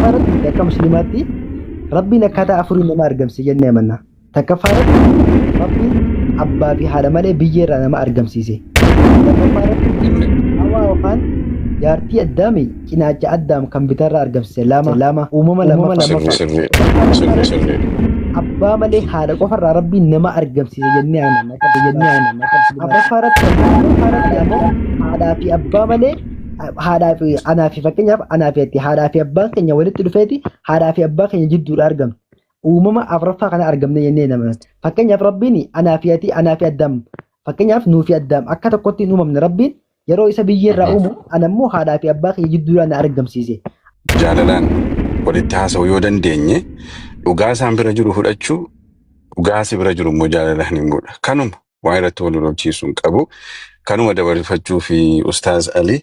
Tokkoffaa irratti akka musliimaatti Rabbiin akkaataa afuriin nama argamsiise jennee amanna. Takkaffaa irratti Rabbiin abbaa fi haadha malee biyyee irraa nama argamsiise. Lammaffaa irratti hawaa yookaan jaartii Addaami cinaacha Addaam kan bitaarraa argamsiise. Lama lama uumama lammaffaa. Sirrii sirrii sirrii sirrii. Abbaa malee haadha qofarraa Rabbiin nama argamsiise jennee amanna. Akka jennee amanna. Afuraffaa irratti ammoo haadhaa fi abbaa malee haadhaa fi anaa fi fakkeenyaaf anaa fi ati haadhaa fi abbaan keenya walitti dhufeeti haadhaa fi abbaa keenya jidduudha argamna. Uumama afuraffaa kana argamne jennee nama. Fakkeenyaaf Rabbiin anaa fi ati anaa fi Addaam fakkeenyaaf nuu fi Addaam akka tokkotti hin uumamne Rabbiin yeroo isa biyyee irraa uumu ana immoo haadhaa fi abbaa keenya jidduudhaa na argamsiise. Jaalalaan walitti haasa'uu yoo dandeenye dhugaa isaan bira jiru fudhachuu dhugaa si bira jiru immoo jaalalaan himuudha. Kanuma waan irratti wal lolchiisuu hin qabu. Kanuma dabarfachuu fi Ustaaz Ali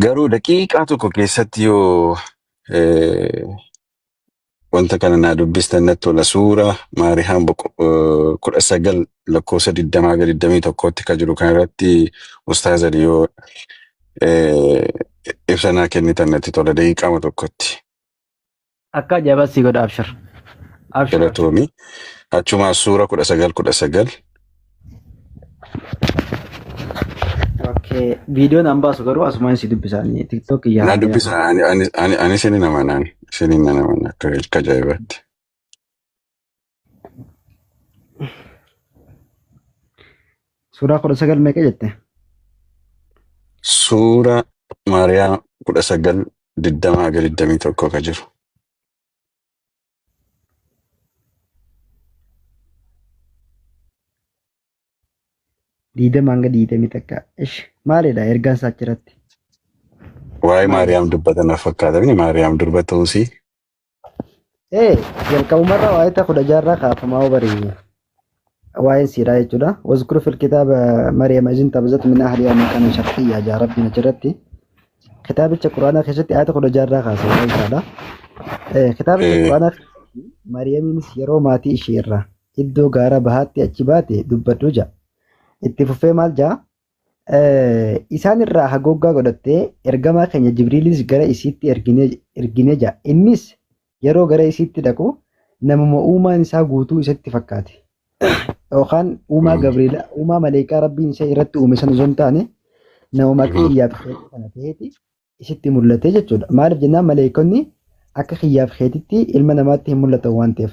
garuu daqiiqaa tokko keessatti yoo wanta kana naa dubbistan natti tola. Suura Maariyaam 19 lakkoofsa 20 ga 21tti kan jiru kanarratti Ustaaz Ali yoo ibsa naa kennitan natti tola daqiiqaama tokkotti. Akka ajaa'ibaa sii godha abshir. Abshir abshir. Galatoomi. Achuma suura 19 19. Okay. Viidiyoon an baasu garuu asumaan si dubbisa. Ani TikTok Na yaa dubbisa ani ani ani ani isinin amanaan isinin nan amana akka akka ajaa'ibaatti. Suuraa 19 meeqa jette? Suura Maariyaam 19 20 haga 21 ka jiru. 20 hanga 21. Ish maalidha ergaan isaa achirratti? Waa'ee Maali? Maariyaam dubbata na fakkaata. Inni Maariyaam durba ta'uusii. Ee jalqabumarraa waa'ee ta 16rraa kaafamaa barii waa'een siiraa jechuudha. Wazkur fil kitaaba Maryam izin tabazat min ahlihaa makanan sharqiyyaa jaa Rabbiin achirratti. Kitaabicha Quraanaa keessatti ayata 16rraa kaase waa'ee isaadha. Kitaabicha Quraanaa keessatti Maryamiinis yeroo maatii ishee irraa iddoo gaara bahaatti achi baate dubbadhu ja'a. Itti fufee maal ja'a? Isaan irraa hagooggaa godhattee ergamaa keenya Jibriilis gara isiitti ergine ja'a. Innis yeroo gara isiitti dhaqu namuma uumaan isaa guutuu isatti fakkaate. Yookaan uumaa Gabriila, uumaa maleekaa Rabbiin isa irratti uume sana osoo hin taane namuma akka kiyyaaf keetii kana ta'eeti isitti mul'ate jechuudha. Maaliif jennaan maleekonni akka kiyyaaf keetitti ilma namaatti hin mul'atan waan ta'eef.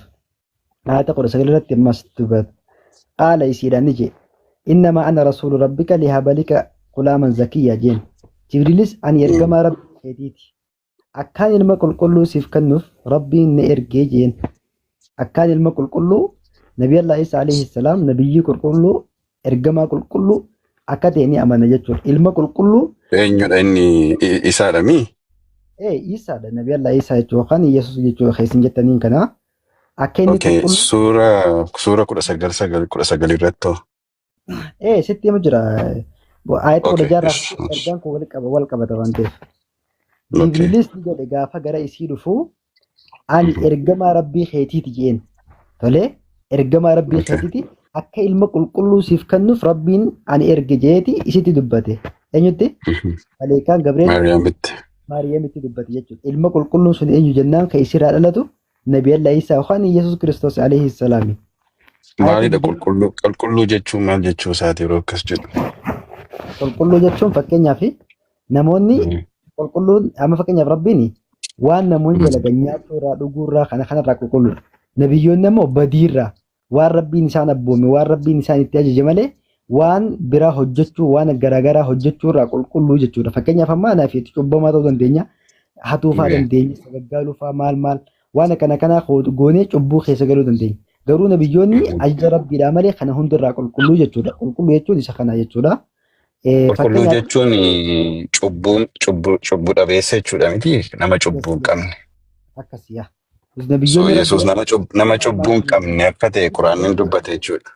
Aayata 19 irratti ammas dubbata. Qaala isiidhaan ni jedhe. Innamaa ana rasuulu rabbika lihabalika gulaaman zakiyya jeen. Jibriilis ani ergamaa rabbii keetiiti. Akkaan ilma qulqulluu siif kennuuf rabbiin na ergee jeen. Akkaan ilma qulqulluu Nabi Allah Isa alayhi salaam nabiyyii qulqulluu ergamaa qulqulluu akka ta'e ni amana jechuudha. Ilma qulqulluu Eenyudha inni isaadha mii? ee Isaadha Nabi Allah Isa jechuudha yookaan Yesuus jechuudha kan isin jettaniin kana. Akka inni Okay, qulqulluu suura 19 9 19 irratti hoo? Ee sitti himu jira. Ayata kudha Okay, jaarraa ish, ish. ergaan kun wal qaba wal qabata waan ta'eef. Okay. Jibriilis ni jedhe gaafa gara isii dhufu ani ergamaa rabbii keetiiti jeen. Tolee ergamaa rabbii keetiiti akka ilma qulqulluu siif kennuuf rabbiin ani erge jeeti isitti dubbate. Eenyutti? Maleekaan Gabriel Maariyaamitti. Maariyaamitti dubbate jechuudha. Ilma qulqulluun sun eenyu jennaan kan isirraa dhalatu Nabiyallah Isaa yookaan Yesuus Kiristoos alayhi salaami. Ayata Maalidha 20 qulqulluu qulqulluu jechuun maal jechuu isaati yeroo akkas jedhu? Qulqulluu jechuun fakkeenyaaf namoonni qulqulluun amma fakkeenyaaf Rabbiin waan namoonni dalagan nyaachuu irraa dhuguu irraa kana kanarraa qulqulluudha. Nabiyyoonni ammoo badiirraa waan Rabbiin isaan abboome waan Rabbiin isaan itti ajaje malee waan biraa hojjechuu waan garaagaraa hojjechuu irraa qulqulluu jechuudha. Fakkeenyaaf amma anaa fi cubbamaa ta'uu dandeenya hatuu fa'aa dandeenya sagaggaaluu fa'aa maal maal waan akkana kanaa goonee cubbuu keessa galuu dandeenya. Garuu nabiyyoonni ajaja Rabbiidhaa malee kana hundarraa qulqulluu jechuudha. Qulqulluu jechuun isa kana jechuudha. Qulqulluu Fakkeenyaaf jechuun cubbuun cubbuu cubbuu dhabeessa jechuudha miti nama cubbuu hin qabne. Akkasii yaa. So Nabiyyoonni Yesuus Rabbii nama cubbuu hin qabne akka ta'e Quraanni dubbate jechuudha.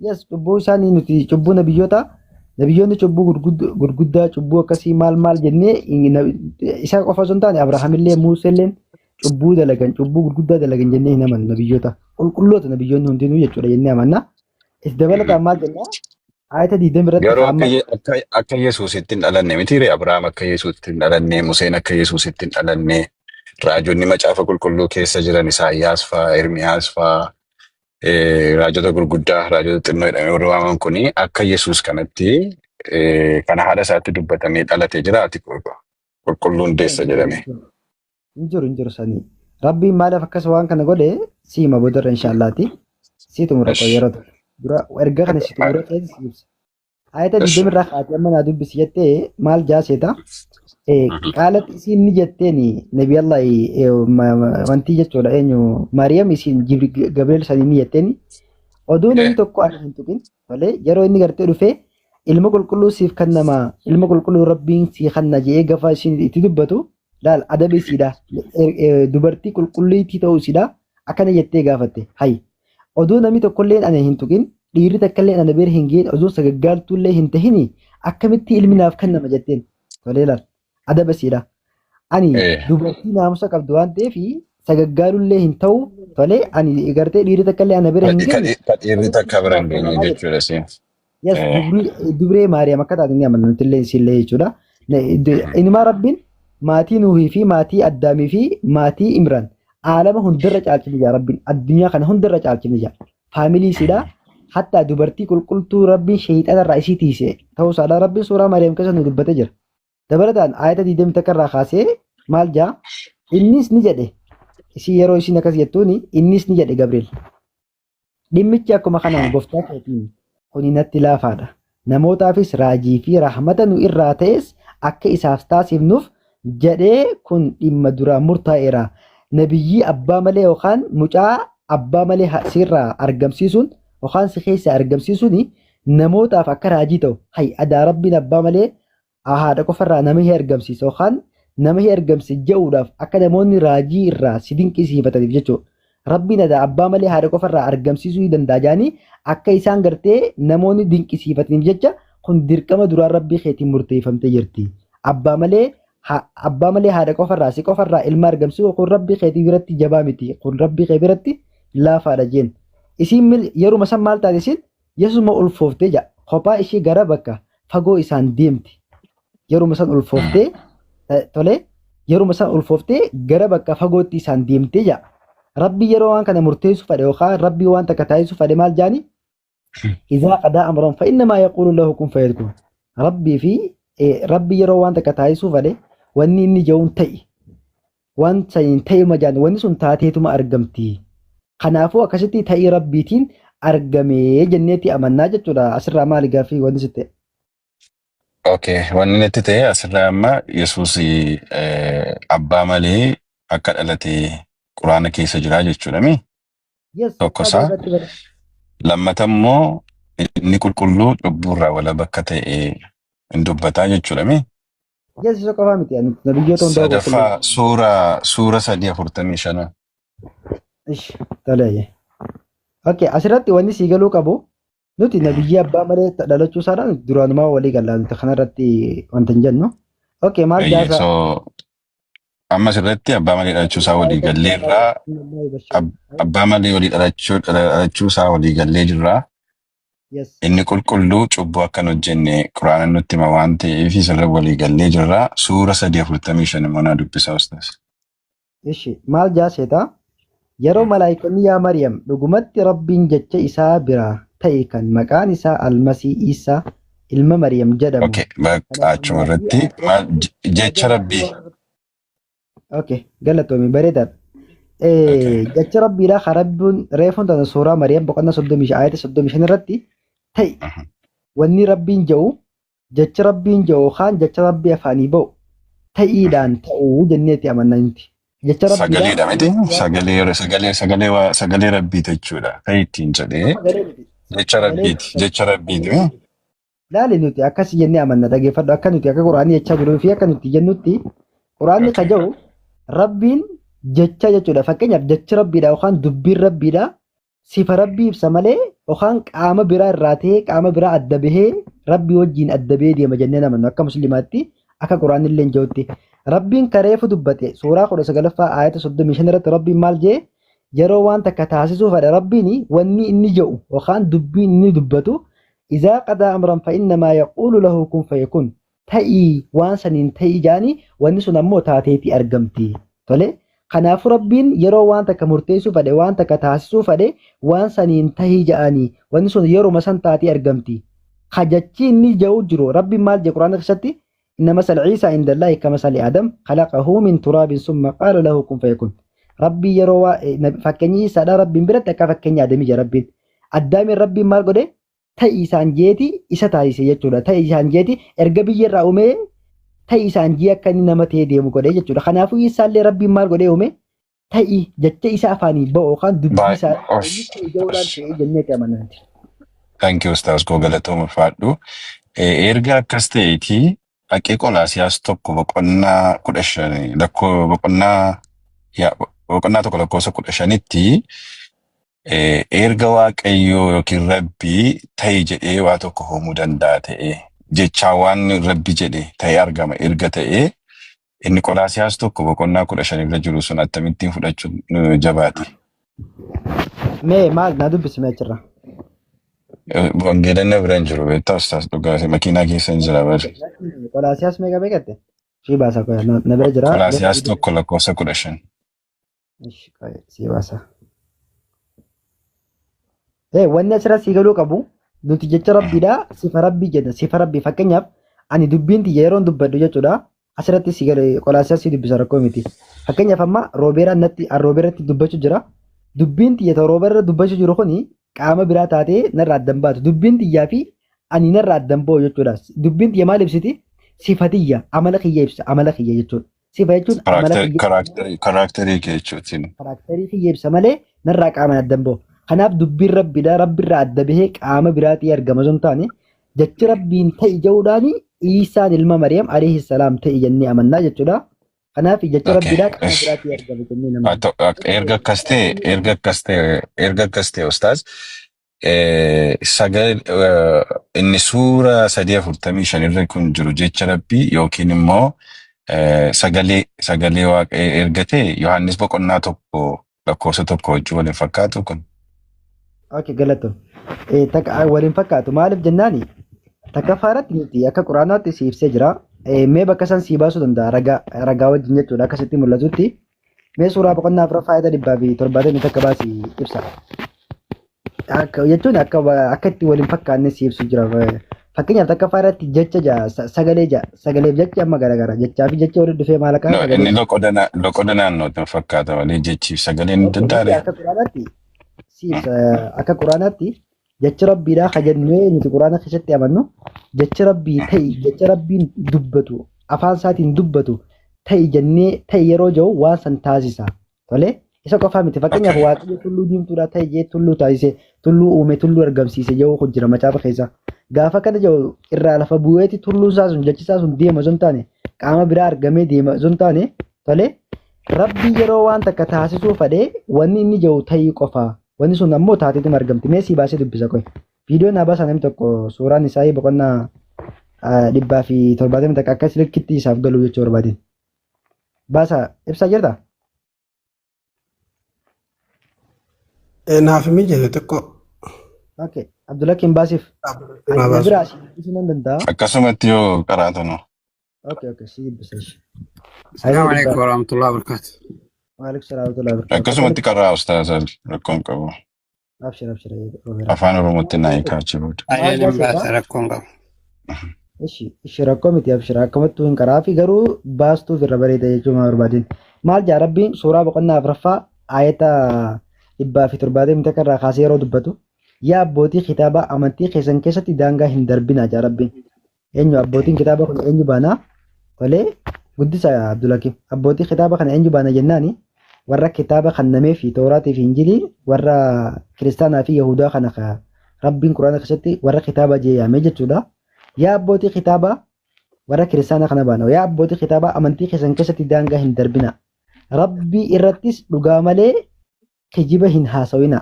Yes, cubbuu isaanii nuti cubbuu nabiyyoota nabiyyoonni cubbuu gurguddaa cubbuu akkasii maal maal jennee isa qofa osoo hin taane Abrahaamillee Muuseelleen cubbuu dalagan cubbuu gurguddaa dalagan jennee hin amannu nabiyyoota qulqulloota nabiyyoonni hundinuu jechuudha jennee amanna. Itti dabalataan maal jennaa ayata 20 irratti Garuu akka kaa'amma Ye- akka akka Yesuusitti hin dhalanne miti ree Abrahaam akka Yesuusitti hin dhalanne Museen akka Yesuusitti hin dhalanne Raajonni macaafa qulqulluu keessa jiran Isaayyaas faa, Ermiyaas faa, raajota gurguddaa, raajota xinnoo jedhamee warri waamaman kuni akka Yesuus kanatti kana haadha isaatti dubbatamee dhalatee jira ati qulqulluun deessa jedhame. Hin jiru, hin jiru sanii. Rabbiin maaliif akkas waan kana godhe si hima boodarra inshaallaati. Si xumura qoy yeroo tokko. Dura erga kana si xumura ta'e si ibsa. Ayata 20 irraa kaatee amma naa dubbisi jettee maal jaaseeta? Qaalat isiin ni jetteeni Nabi Allah wantii jechuudha eenyu Maariyaam isiin Gabriel sanii ni jetteeni oduu namni tokko ana hin tuqin malee yeroo inni gartee dhufee ilma qulqulluu siif kennama ilma qulqulluu rabbiin sii kenna jedhee gafa isiin itti dubbatu laal adaba isiidha dubartii qulqulliitii ta'uu isiidha akkana jettee gaafatte hay Odoo namni tokkolleen ana hin tuqin, dhiirri takkalleen ana bira hin gahin, odoo sagaggaaltuullee hin tahini akkamitti ilmi naaf kennama jetteen. Tolee laal. Adaba siidha. Ani dubartii naamusa qabdu waan ta'eef sagaggaalullee hin ta'u. Tolee ani gartee dhiirri takkallee ana bira hin geenye. Ka dhiirri Akkamitti takka ilmi bira naaf hin geenye kennamaa jette. jechuudha siin. Yes, dubree Maariyaam akka taate ni amanna nuti illee isillee jechuudha. Inumaa Rabbiin maatii Nuuhii fi maatii Addaamii fi maatii Imraan aalama hundarra caalchifne jaa Rabbiin addunyaa kana hundarra caalchifne jaa. Faamilii isiidha. Hattaa dubartii qulqultuu Rabbiin sheeyxana irraa isii tiise ta'uu isaadha. Rabbiin suuraa Maariyaam keessa nu dubbatee jira. Dabalataan aayata 21 irraa kaasee maal jaa? Innis ni jedhe isii yeroo isiin akkas jettuuni innis ni jedhe Gabriel. Dhimmichi akkuma kanaan Goftaa keetiin kuni natti laafaadha. Namootaafis raajii fi rahmata nu irraa ta'es akka isaaf taasifnuuf jedhee kun dhimma duraan murtaa'eera. Nabiyyii abbaa malee yookaan mucaa abbaa malee sirraa argamsiisuun yookaan si keessaa argamsiisuun namootaaf akka raajii ta'u. Hay adaa Rabbiin abbaa malee haadha qofarraa nama hi argamsiisa yookaan nama hi argamsiisa je'uudhaaf akka namoonni raajii irraa si dinqisiifataniif jechuudha. Rabbiin adaa abbaa malee haadha qofarraa argamsiisuu ni danda'a jedhanii akka isaan gartee namoonni dinqisiifataniif jecha kun dirqama duraan Rabbii keetiin murteeffamtee jirti. Abbaa malee abbaa malee haadha qofarraa si qofarraa ilma argamsiisuu kun Rabbii keetii biratti jabaa miti kun Rabbii kee biratti laafaadha jeen. Isiin yeruma san maal taate isiin Yesusuma ulfooftee ja'a. Kophaa ishee gara bakka fagoo isaan deemte. Yeruma san ulfooftee tolee yeruma san ulfooftee gara bakka fagootti isaan deemtee ja'a. Rabbi yeroo waan kana murteessuu fedhe yookaan Rabbi waan takka taasisuu fedhe maal jaani? Izaa qadaa amran fa innamaa yaquulu lahu kun fayyadkun. Rabbii fi Rabbi yeroo waan takka taasisuu fedhe wanni inni ja'uun ta'i. Waan saniin ta'ima jaan wanni sun taateetuma argamti. Kanaafuu akkasitti ta'ii Rabbiitiin argamee jenneeti amannaa jechuudha. Asirraa maali gaaffii wanni sitti? Okay, wanni natti ta'e asirraa amma Yesuus abbaa malee akka dhalate Quraana keessa jira jechuudha mi? Yes, Tokko akka isaa. ajaa'ibaatti bara. Lammata immoo inni qulqulluu cubbuurraa walaba akka ta'e hin dubbataa jechuudha mi? Yes, isa qofaa miti. Ani nabiyyoota hundaa Sadaffaa qulqulluu. suura 3:45. Ish, tolee. Okay, asirratti wanni sii galuu qabu nuti nabiyyii abbaa malee dhalachuu isaadhaan duraanumaa walii galla nuti kanarratti wanta hin jennu. Okay, maal Eeyyee, jaasa? so amma asirratti abbaa malee dhalachuu isaa walii galleerraa abbaa malee walii dhalachuu isaa walii gallee jirraa. Yes. Inni qulqulluu cubbuu akka hin hojjenne Quraana nutti hima waan ta'eef isirra walii gallee jirra. Suura 3:45 immoo naa dubbisaa ustaas. Ishi maal jaaseeta? Yeroo malaayikonni yaa Maryam dhugumatti Rabbiin jecha isaa biraa ta'e kan maqaan isaa Almasii Iisaa ilma Maryam jedhamu Okay, kan bakka achuma addunyaa fi irratti maal aakiratti jecha kabaja Rabbii. Okay, galatoomi bareedaadha. Okay. Jecha Rabbiidha kan Rabbiin reefuun tana suuraa Maryam boqonnaa 35 ayata 35 irratti ta'i wanni Rabbiin jedhu jecha Rabbiin jedhu yookaan jecha Rabbii afaanii ba'u ta'iidhaan ta'uu jenneeti amanna nuti. Jecha Rabbiidha Sagaleedha miti? Sagalee sagalee sagalee sagalee Rabbiiti jechuudha. Kan ittiin jedhee sagalee miti. jecha Sagalee Rabbiiti. Jecha Rabbiiti. sagalee miti. Laali nuti akkas jennee amanna dhageeffadhu akka nuti akka quraanni jechaa jiruu fi akka nuti jennutti quraanni ka jedhu rabbiin jecha jechuudha fakkeenyaaf jechi rabbiidha yookaan dubbiin rabbiidha sifa rabbii ibsa malee yookaan qaama biraa irraa ta'ee qaama biraa adda bahee rabbii wajjin adda bahee deema jennee amannu akka musliimaatti akka quraanni illee jedhutti rabbiin kareefu dubbate suuraa 19ffaa aayata 35 irratti rabbiin maal jee yeroo waan takka taasisuu fedha rabbiin wanni inni jedhu yookaan dubbiin inni dubbatu Izaa qadaa amran fa innamaa yaquulu lahu kun fayakun. Ta'ii waan saniin ta'ii jaanii wanni sun ammoo taateetii argamti. Tole. Kanaafuu Rabbiin yeroo waan takka murteessuu fadhe, waan takka taasisuu fadhe, waan saniin tahi ja'anii wanni sun yeruma san taatee argamti. Ka jachi inni ja'u jiru Rabbiin maal jedhe Qur'aana keessatti? Inna masal Iisaa indallaahi kamasali Aadam khalaqahu min turaabin summa qaala lahu kun fayakun. Rabbiin yeroo waa fakkeenyi Iisaadha Rabbiin biratti akka fakkeenya Aadamii jedha Rabbiin. Addaamiin Rabbiin maal godhe? Ta'i isaan jeeti isa taasise jechuudha. Ta'i isaan jeeti erga biyya irraa uumee ta'i isaan jee akka inni nama ta'ee deemu godhee jechuudha. Kanaafuu Iisaallee Rabbiin maal godhee uume? Ta'i jecha isa afaanii ba'u yookaan dubbii Baay isaa osh inni ta'e ja'uudhaan osh. ta'ee jenneeti amananti. Thank you Ustaaz koo galatooma ulfaadhu. Erga akkas ta'eeti dhaqee Qolaasiyaas 1 boqonnaa 15 lakkoo boqonnaa yaa boqonnaa 1 lakkoofsa 15tti Erga Waaqayyoo yookiin Rabbi ta'i jedhee waa tokko uumuu danda'a ta'e, jechaa waan Rabbi jedhe ta'ee argama erga ta'e, inni Qolaasiyaas 1 boqonnaa 15 irra jiru sun akkamittiin fudhachuun nu jabaate? Mee maal naa dubbisi mee achirra. Wangeela na bira hin jiru beektaa ustaas dhugaa makiinaa keessa hin jira bari. Qolaasiyaas meeqa meeqatte? Sii baasa qoya na bira jira. Qolaasiyaas 1 lakkoofsa 15. Ishi qoya sii baasa. Wanni asirra sii galuu qabu nuti jecha rabbiidha sifa rabbii jenna sifa rabbii fakkeenyaaf ani dubbiin tiyya yeroon dubbadhu jechuudha asirratti sii galu qolaasiyaa sii dubbisa rakkoo miti fakkeenyaaf amma roobeeraan natti an roobeerratti dubbachuu jira dubbiin tiyya ta roobeerra dubbachuu jiru kuni qaama biraa taatee narraa addan baatu dubbiin tiyyaa fi ani narraa addan ba'u jechuudha dubbiin tiyya maal ibsiti sifa tiyya amala kiyya ibsa amala kiyya jechuudha Sifa jechuun amala kiyya Kaaraakterii kee jechuutiin. Kaaraakterii kiyya ibsa malee narraa qaamaan adda hin bahu. Kanaaf dubbiin rabbiidha. Rabbirraa adda bahee qaama biraatii argama osoo hin taane jechi rabbiin ta'i jedhuudhaan Iisaan ilma Maryam alayhi salaam ta'i jennee amannaa jechuudha. Kanaaf jecha rabbiidha qaama biraatii argama jennee namanna. Erga akkas ta'e erga akkas ta'e erga akkas ta'e ustaaz Sagal inni suura 3:45 irra kun jiru jecha rabbii yookiin immoo sagalee sagalee waaqa erga ta'e Yohaannis boqonnaa 1 lakkoofsa 1 wajjin wal hin fakkaatu kun. Okay, galatoom. Takka waliin fakkaatu maaliif jennaani takkaffaa irratti nuti akka quraanaatti si ibsee jira. Mee bakka san si baasuu danda'a ragaa ragaa wajjin jechuudha akkasitti mul'atutti. Mee suuraa boqonnaa 4ffaa ayata 171 baasii ibsa. Akka jechuun akka akka itti waliin fakkaanne si ibsu jira. Fakkeenyaaf takkaffaa irratti jecha ja'a sagalee ja'a sagaleef jechi amma garaagara jechaa fi jechi walitti dhufee maal akka No, sagalee. inni loqoda loqoda naannootiin fakkaata malee jechiif sagaleen Okay, adda nuti addaadha. akka quraanaatti si ibsa akka quraanaatti jechi rabbiidhaa ka jennee nuti quraana keessatti amannu jechi rabbii ta'i jecha rabbiin dubbatu afaan isaatiin dubbatu ta'i jennee ta'i yeroo jiru waan san taasisa. Tole isa qofaa miti fakkeenyaaf Waaqayyo tulluu diimtuudhaa ta'i jee tulluu taasise tulluu uume tulluu argamsiise jedhu kun jira macaafa keessa. Gaafa kana jedhu irraa lafa bu'eeti tulluun isaa sun jechi isaa sun deema osoo hin taane qaama biraa argamee deema osoo hin taane tole rabbi yeroo waan takka taasisuu fadhee wanni inni jedhu ta'ii qofaa wanni sun ammoo taateetuma argamti mee sii baasee dubbisa qoy. Viidiyoo naa baasaa namni tokko suuraan isaa boqonnaa 171 akka silkitti isaaf galu jechuu barbaadeen. Baasa ibsaa jirta? Naaf mijate xiqqoo. Okay. Abdulhakiim baasiif. Naa Ani na baasu. biraa si dubbisuu nan danda'a. Akkasumatti yoo qaraatanu. Okay, si dubbisa ishee. Assalamu Ayina alaikum dhibbaa. warahmatullahi wabarakatuh. Waalaikum salaam wa rahmatullahi wa barakatuh. Akkasumatti qaraa ustaaz rakkoon qabu. Abshir abshir Robeera. Afaan Oromootti naa hiikaa achi booda. Maal Baay'ee nan gaafata? baasa rakkoon qabu. Ishi ishi rakkoo miti abshir akkamattuu hin qaraafi garuu baastuuf irra bareeda jechuu maa barbaadeen. Maal jaa rabbiin suuraa boqonnaa 4ffaa aayata 171 irraa kaasee yeroo dubbatu yaa abbootii kitaabaa amantii keessan keessatti daangaa hin darbinaa jaa rabbiin. Eenyu abbootiin kitaaba kun eenyu baanaa? Tolee guddisa Abdulhakim. Abbootii kitaaba kana eenyu baana jennaani warra kitaaba kannamee fi Tooraatii fi Injilii warra kiristaanaa fi Yahudaa kana ka Rabbiin Quraana keessatti warra kitaaba jee yaamee jechuudha. Yaa abbootii kitaabaa warra kiristaanaa kana baana. Yaa abbootii kitaabaa amantii keessan keessatti daangaa hin darbina. Rabbii irrattis dhugaa malee kijiba hin haasawina.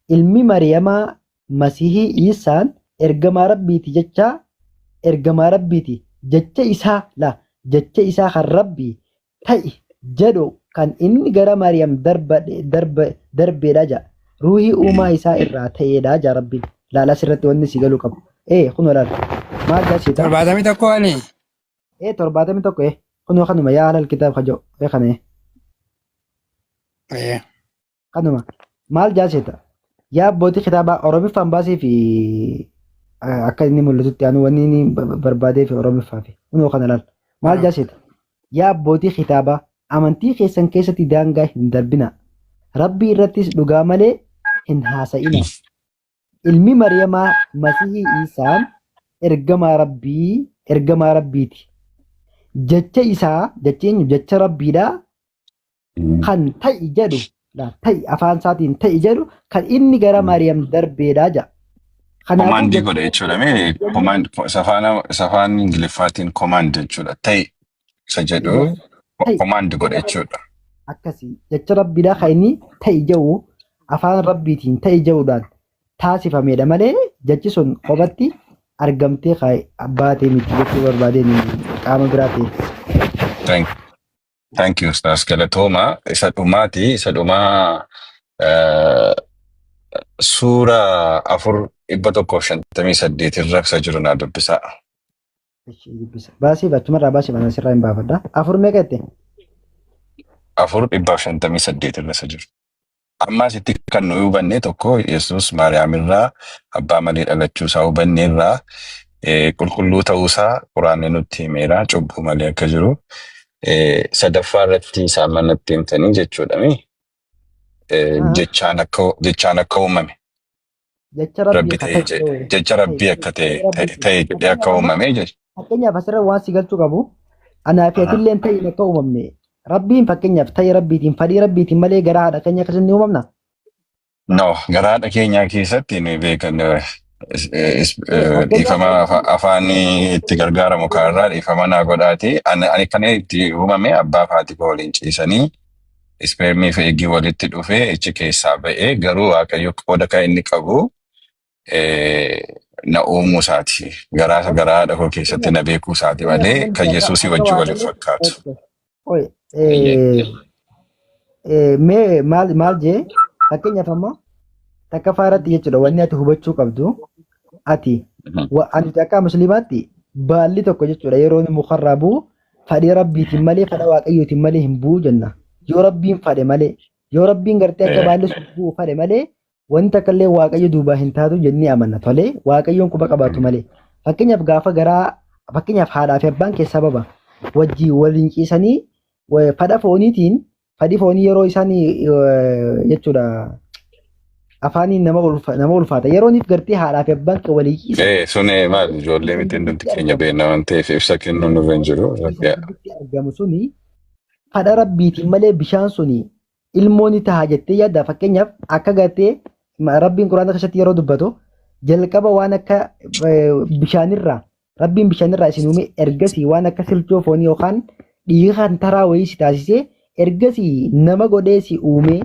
Ilmi Mariyamaa Masihii Iisaan ergamaa Rabbiiti jechaa ergamaa Rabbiiti jecha isaa la jecha isaa kan Rabbii ta'i jedhu kan inni gara Mariyam darba darba darbeedha ja'a. Ruuhii uumaa isaa irraa ta'eedha ja'a Rabbiin. Laala asirratti wanni si galuu qabu. Ee kunoo laala. Maal jaa siita? 71 ani Ee 71 ee kunoo kanuma yaa ahlal kitaab ka jedhu ee kana ee. Kanuma. Maal jaaseta? Yaa abbootii kitaabaa Oromiffaan baasii fi akka inni mul'atutti anu wanni inni barbaadee fi Oromiffaa fi kunoo kana laal. Maal jaaseta? Yaa abbootii kitaabaa amantii keessan keessatti daangaa hin darbina. Rabbii irrattis dhugaa malee hin haasa'ina. Ilmi Mariyamaa Masihii Iisaan ergamaa Rabbii ergamaa Rabbiiti. Jecha isaa jecha eenyu jecha Rabbiidhaa kan ta'i jedhu la ta'i afaan isaatiin ta'i jedhu kan inni gara Maariyam darbeedha jedha. Kanaafuu Command jecha godhe jechuudha. Mee command isa afaan Ingiliffaatiin command jechuudha. Ta'i isa jedhu ta'i command godhe jechuudha. Akkasii jecha Rabbiidha kan inni ta'i jedhu afaan Rabbiitiin ta'i jedhuudhaan taasifamedha malee jechi sun kophatti argamtee baatee miti jechuu barbaadeen qaama biraa ta'e. Thank you, Ustaz. Galatooma. Isa dhumaati. Isa dhumaa suura 4 158 irra isa jiru naa dubbisaa. Dubbisa. Baasii achumarraa baasii mana sirraa hin baafadha. Afur meeqa jette? 4 158 irra isa jiru. Amma asitti kan nuyi hubanne tokko Yesuus Maariyaamirraa abbaa malee dhalachuu isaa hubanne irraa qulqulluu ta'uusaa quraanni nutti himeera cubbuu malee akka jiru. Sadaffaa irratti isaan manatti himtanii jechuudha. Jechaan akka uumame. Jecha Rabbii Rabbi akka ta'e ta'e jedhe. Jecha Rabbii akka ta'e ta'e jedhee akka uumame jechuudha. Fakkeenyaaf asirra waan si galchuu qabu anaa fi atilleen ta'in akka uumamne Rabbiin fakkeenyaaf ta'e Rabbiitiin fadhii Rabbiitiin malee gara haadha keenya akkasitti ni uumamna. No, gara haadha keenyaa keessatti nuyi beekan Fakkeenyaaf dhiifama afaan itti gargaaramu kanarraa dhiifama naa godhaati. Ani kan itti uumame abbaa fi haati koo waliin ciisanii ispeermii fi eegii walitti dhufee ichi keessaa ba'ee garuu Waaqayyo qooda kan inni qabu na uumuu isaati. Garaa garaa haadha koo keessatti na beekuu isaati malee kan Yesuusii wajjin wal hin fakkaatu. Oye, mee maal maal jee fakkeenyaaf amma takkaffaa irratti jechuudha wanni ati hubachuu qabdu ati ani akka musliimaatti baalli tokko jechuudha yeroo inni mukarraa bu'u fedhii Rabbiitiin malee fedha Waaqayyootiin malee hin bu'u jenna. Yoo Rabbiin fedhe malee yoo Rabbiin gartee akka baalli sun bu'u fedhe malee wanta akka illee Waaqayyo duubaa hin taatu jennee amanna. Tolee Waaqayyoon quba qabaatu malee. Fakkeenyaaf gaafa garaa fakkeenyaaf haadhaa fi abbaan kee sababa wajjin waliin ciisanii fedha fooniitiin fedhi foonii yeroo isaan jechuudha afaaniin nama ulfaata. Yeroo inni gartee haadhaa fi abbaan kee walii ciisan Sun maal ijoollee miti hundumti keenya beekna waan ta'eef ibsa kennuun nurra hin jiru. Gidduutti argamu suni fedha Rabbiitiin malee bishaan suni ilmoo ni taha jettee yaadda. Fakkeenyaaf akka gartee Rabbiin Quraana keessatti yeroo dubbatu jalqaba waan akka bishaanirraa Rabbiin bishaanirraa isin uume ergasii waan akka silchoo foonii yookaan dhiiga kan taraa wayii si taasisee ergasii nama godhee si uume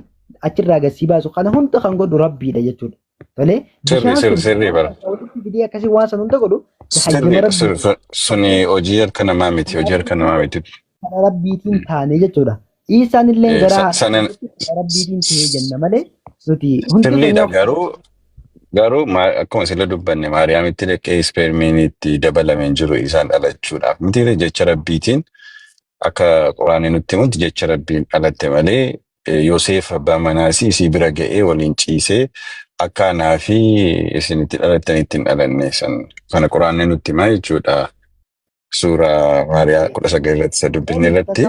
achirraa gad si baasu kana hunda kan godhu Rabbiidha jechuudha. Tolee Sirri bishaan sirri sun sirrii bara. walitti fidee akkasii waan san hunda godhu hayyama Sirriidha. Rabbii Suni hojii harka namaa miti. Hojii harka namaa miti. Fedha Rabbiitiin taane jechuudha. Iisaan illee garaa haadha Sana keessatti fedha Rabbiitiin ta'ee jenna malee nuti hundi sirriidha keenya garuu akkuma sila dubbanne Maariyaamitti dhaqee ispeermiin itti dabalame hin jiru isaan dhalachuudhaaf. Miti jecha Rabbiitiin akka Quraanni nutti himutti jecha Rabbiin dhalatte malee Yoseef abbaa manaasii isii bira ga'ee waliin ciisee akka anaa fi isin itti dhalattan ittiin dhalanne san kana Quraanni nutti himaa jechuudha. Suuraa Maariyaa 19 irratti isa dubbisne irratti.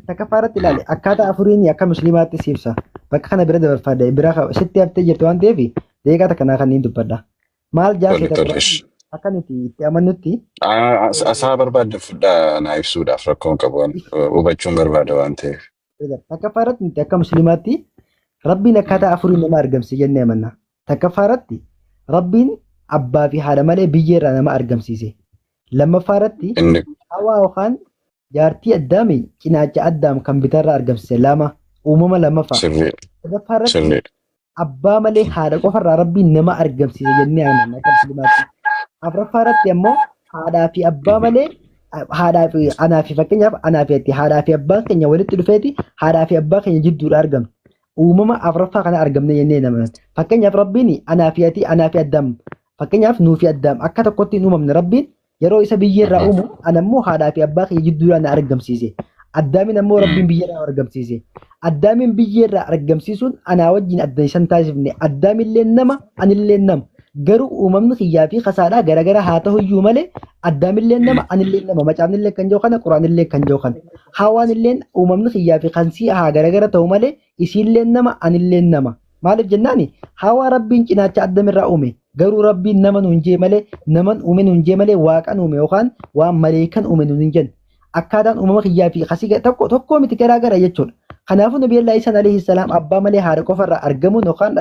Takkaffaa irratti ilaali. Akkaataa afuriin akka musliimaatti si ibsa. Bakka kana bira dabarfadhe bira sitti haftee jirtu waan ta'eef daqiiqaa takka naa kan dubbadha. Maal Tole jaaseta tole. Akka nuti itti amannutti Asaa barbaadde fudhaa naa ibsuudhaaf rakkoon qabu hubachuun barbaada waan ta'eef. Takkaffaa irratti nuti akka musliimaatti Rabbiin akkaataa afuriin nama argamsiise jennee amanna. Takkaffaa irratti Rabbiin abbaa fi haadha malee biyya irraa nama argamsiise. Lammaffaa irratti Inni Hawaa yookaan jaartii Addaami cinaacha Addaam kan bitaarraa argamsiise lama uumama lammaffaa. Sadaffaa irratti abbaa malee haadha qofarraa Rabbiin nama argamsiise jennee amanna akka musliimaatti. Afuraffaa irratti ammoo haadhaa fi abbaa malee haadhaa fi anaa fi fakkeenyaaf anaa fi ati haadhaa fi abbaan keenya walitti dhufeeti haadhaa fi abbaa keenya jidduudha argamna. Uumama afuraffaa kana argamne jennee nama. Fakkeenyaaf Rabbiin anaa fi ati anaa fi Addaam fakkeenyaaf nuu fi Addaam akka tokkotti hin uumamne. Rabbiin yeroo isa biyya irraa uumu ana immoo haadhaa fi abbaa kiyya jidduudhaan na argamsiise. Addaamin ammoo Rabbiin biyyarraa argamsiise. Addaamin biyyarraa argamsiisuun anaa wajjin adda isan taasifne. Addaamillee nama, anillee nama. Garuu uumamni kiyyaa fi kasaadhaa garagara haa ta'u iyyuu malee addaamillee nama, anillee nama. Macaafnillee kan jiru kana, quraanillee kan jiru kana. Hawaanillee uumamni kiyyaa fi kansii haa garagara ta'u malee isiillee nama, anillee nama. Maaliif jennaani hawaa Rabbiin cinaacha addamirraa uume. Garuu Rabbiin nama nuun jee malee, naman uume nuun jee malee waaqan uume yookaan waan maleekan uume nuun hin jenne. Akkaataan uumama kiyyaa fi kasii tokko tokko miti, garaagara jechuudha. Kanaafuu Nabiyallaa Isaan alayhi salaam abbaa malee haadha qofarraa argamuun yookaan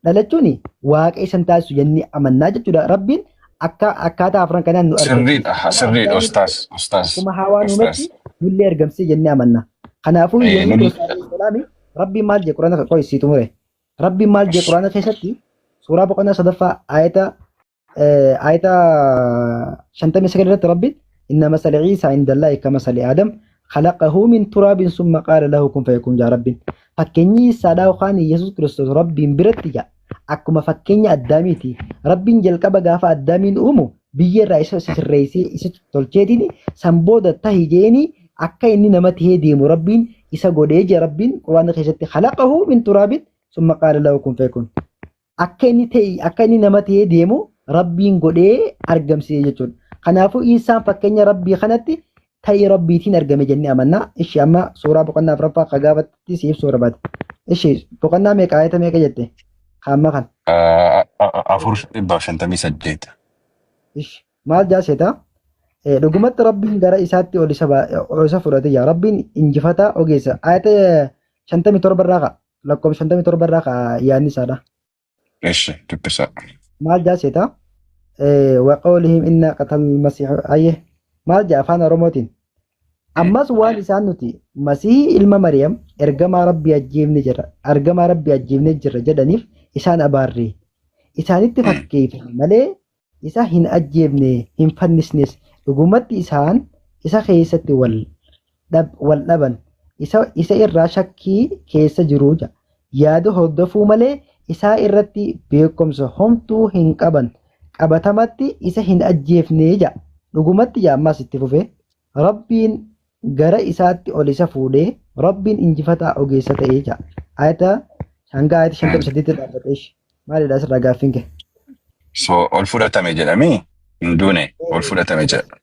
dhalachuuni waaqa isan taasisu jennee amannaa jechuudha. Rabbiin akka akkaataa afran kanaan nu argamsiise. Sirriidha, sirriidha, ustaas, ustaas, Akkuma hawaan ustaas. uumetti nullee argamsiise jennee amanna. Kanaafuu Yesuus Kiristoos alayhi salaam Rabbiin maal jee Quraana qoy sii xumure. Rabbiin maal jee Quraana keessatti suuraa boqonnaa sadaffaa ayata 59 irratti Rabbiin inna masala Ciisaa indallaahi kamasali Aadam khalaqahu min turaabin summa qaala lahu kun fayakun jaa. Rabbiin fakkeenyi Isaadhaa yookaan Yesuus Kiristoos Rabbiin biratti jaa akkuma fakkeenya Addaamiiti. Rabbiin jalqaba gaafa Addaamiin uumu biyya irraa isa sirreessee isa tolcheetiin san booda tahi jeeni akka inni nama tahee deemu Rabbiin isa godhee jee. Rabbiin Quraana keessatti khalaqahu min turaabin summa qaala lahu kun fayakun, akka inni ta'e, akka inni nama ta'ee deemu Rabbiin godhee argamsiise jechuudha. Kanaafuu Iisaan fakkeenya Rabbii kanatti ta'ee Rabbiitiin argame jennee amanna. Ishee amma suuraa boqonnaa afuraffaa akka gaafatti si ibsuu barbaade. Ishee boqonnaa meeqa, ayata meeqa jette? Kaamma kan. 458. Ishi maal jaaseeta? Dhugumatti Rabbiin gara isaatti ol isa ol isa fudhate jaa. Rabbiin injifataa ogeessa. Ayata 57 irraa ka'a. Lakkoofsa 57 irraa ka'a yaadni isaadha. Ishi dubbisa. Maal jaaseeta? Waqoolihim inna qatal masiih ayye maal jaa afaan Oromootiin? Ammas waan isaan nuti Masihii ilma Mariyam ergamaa Rabbii ajjeefne jira, ergamaa Rabbii ajjeefne jirra jedhaniif isaan abaarre. Isaanitti fakkeeffame malee isa hin ajjeefne, hin fannisnes. Dhugumatti isaan isa keessatti wal dhaban, isa irraa shakkii keessa jiru jedha. Yaada hordofuu malee isaa irratti beekumsa homtuu hin qaban. Qabatamatti isa hin ajjeefne jedha. Dhugumatti jedha ammas itti fufee Rabbiin gara isaatti ol isa fuudhee, Rabbiin injifataa ogeessa ta'ee jedha. Ayata hanga ayata 58 dhaabbate ishee. Maalidha asirraa gaaffiin kee? So ol fudhatame jedhamee hin duune, ol fudhatame jedha.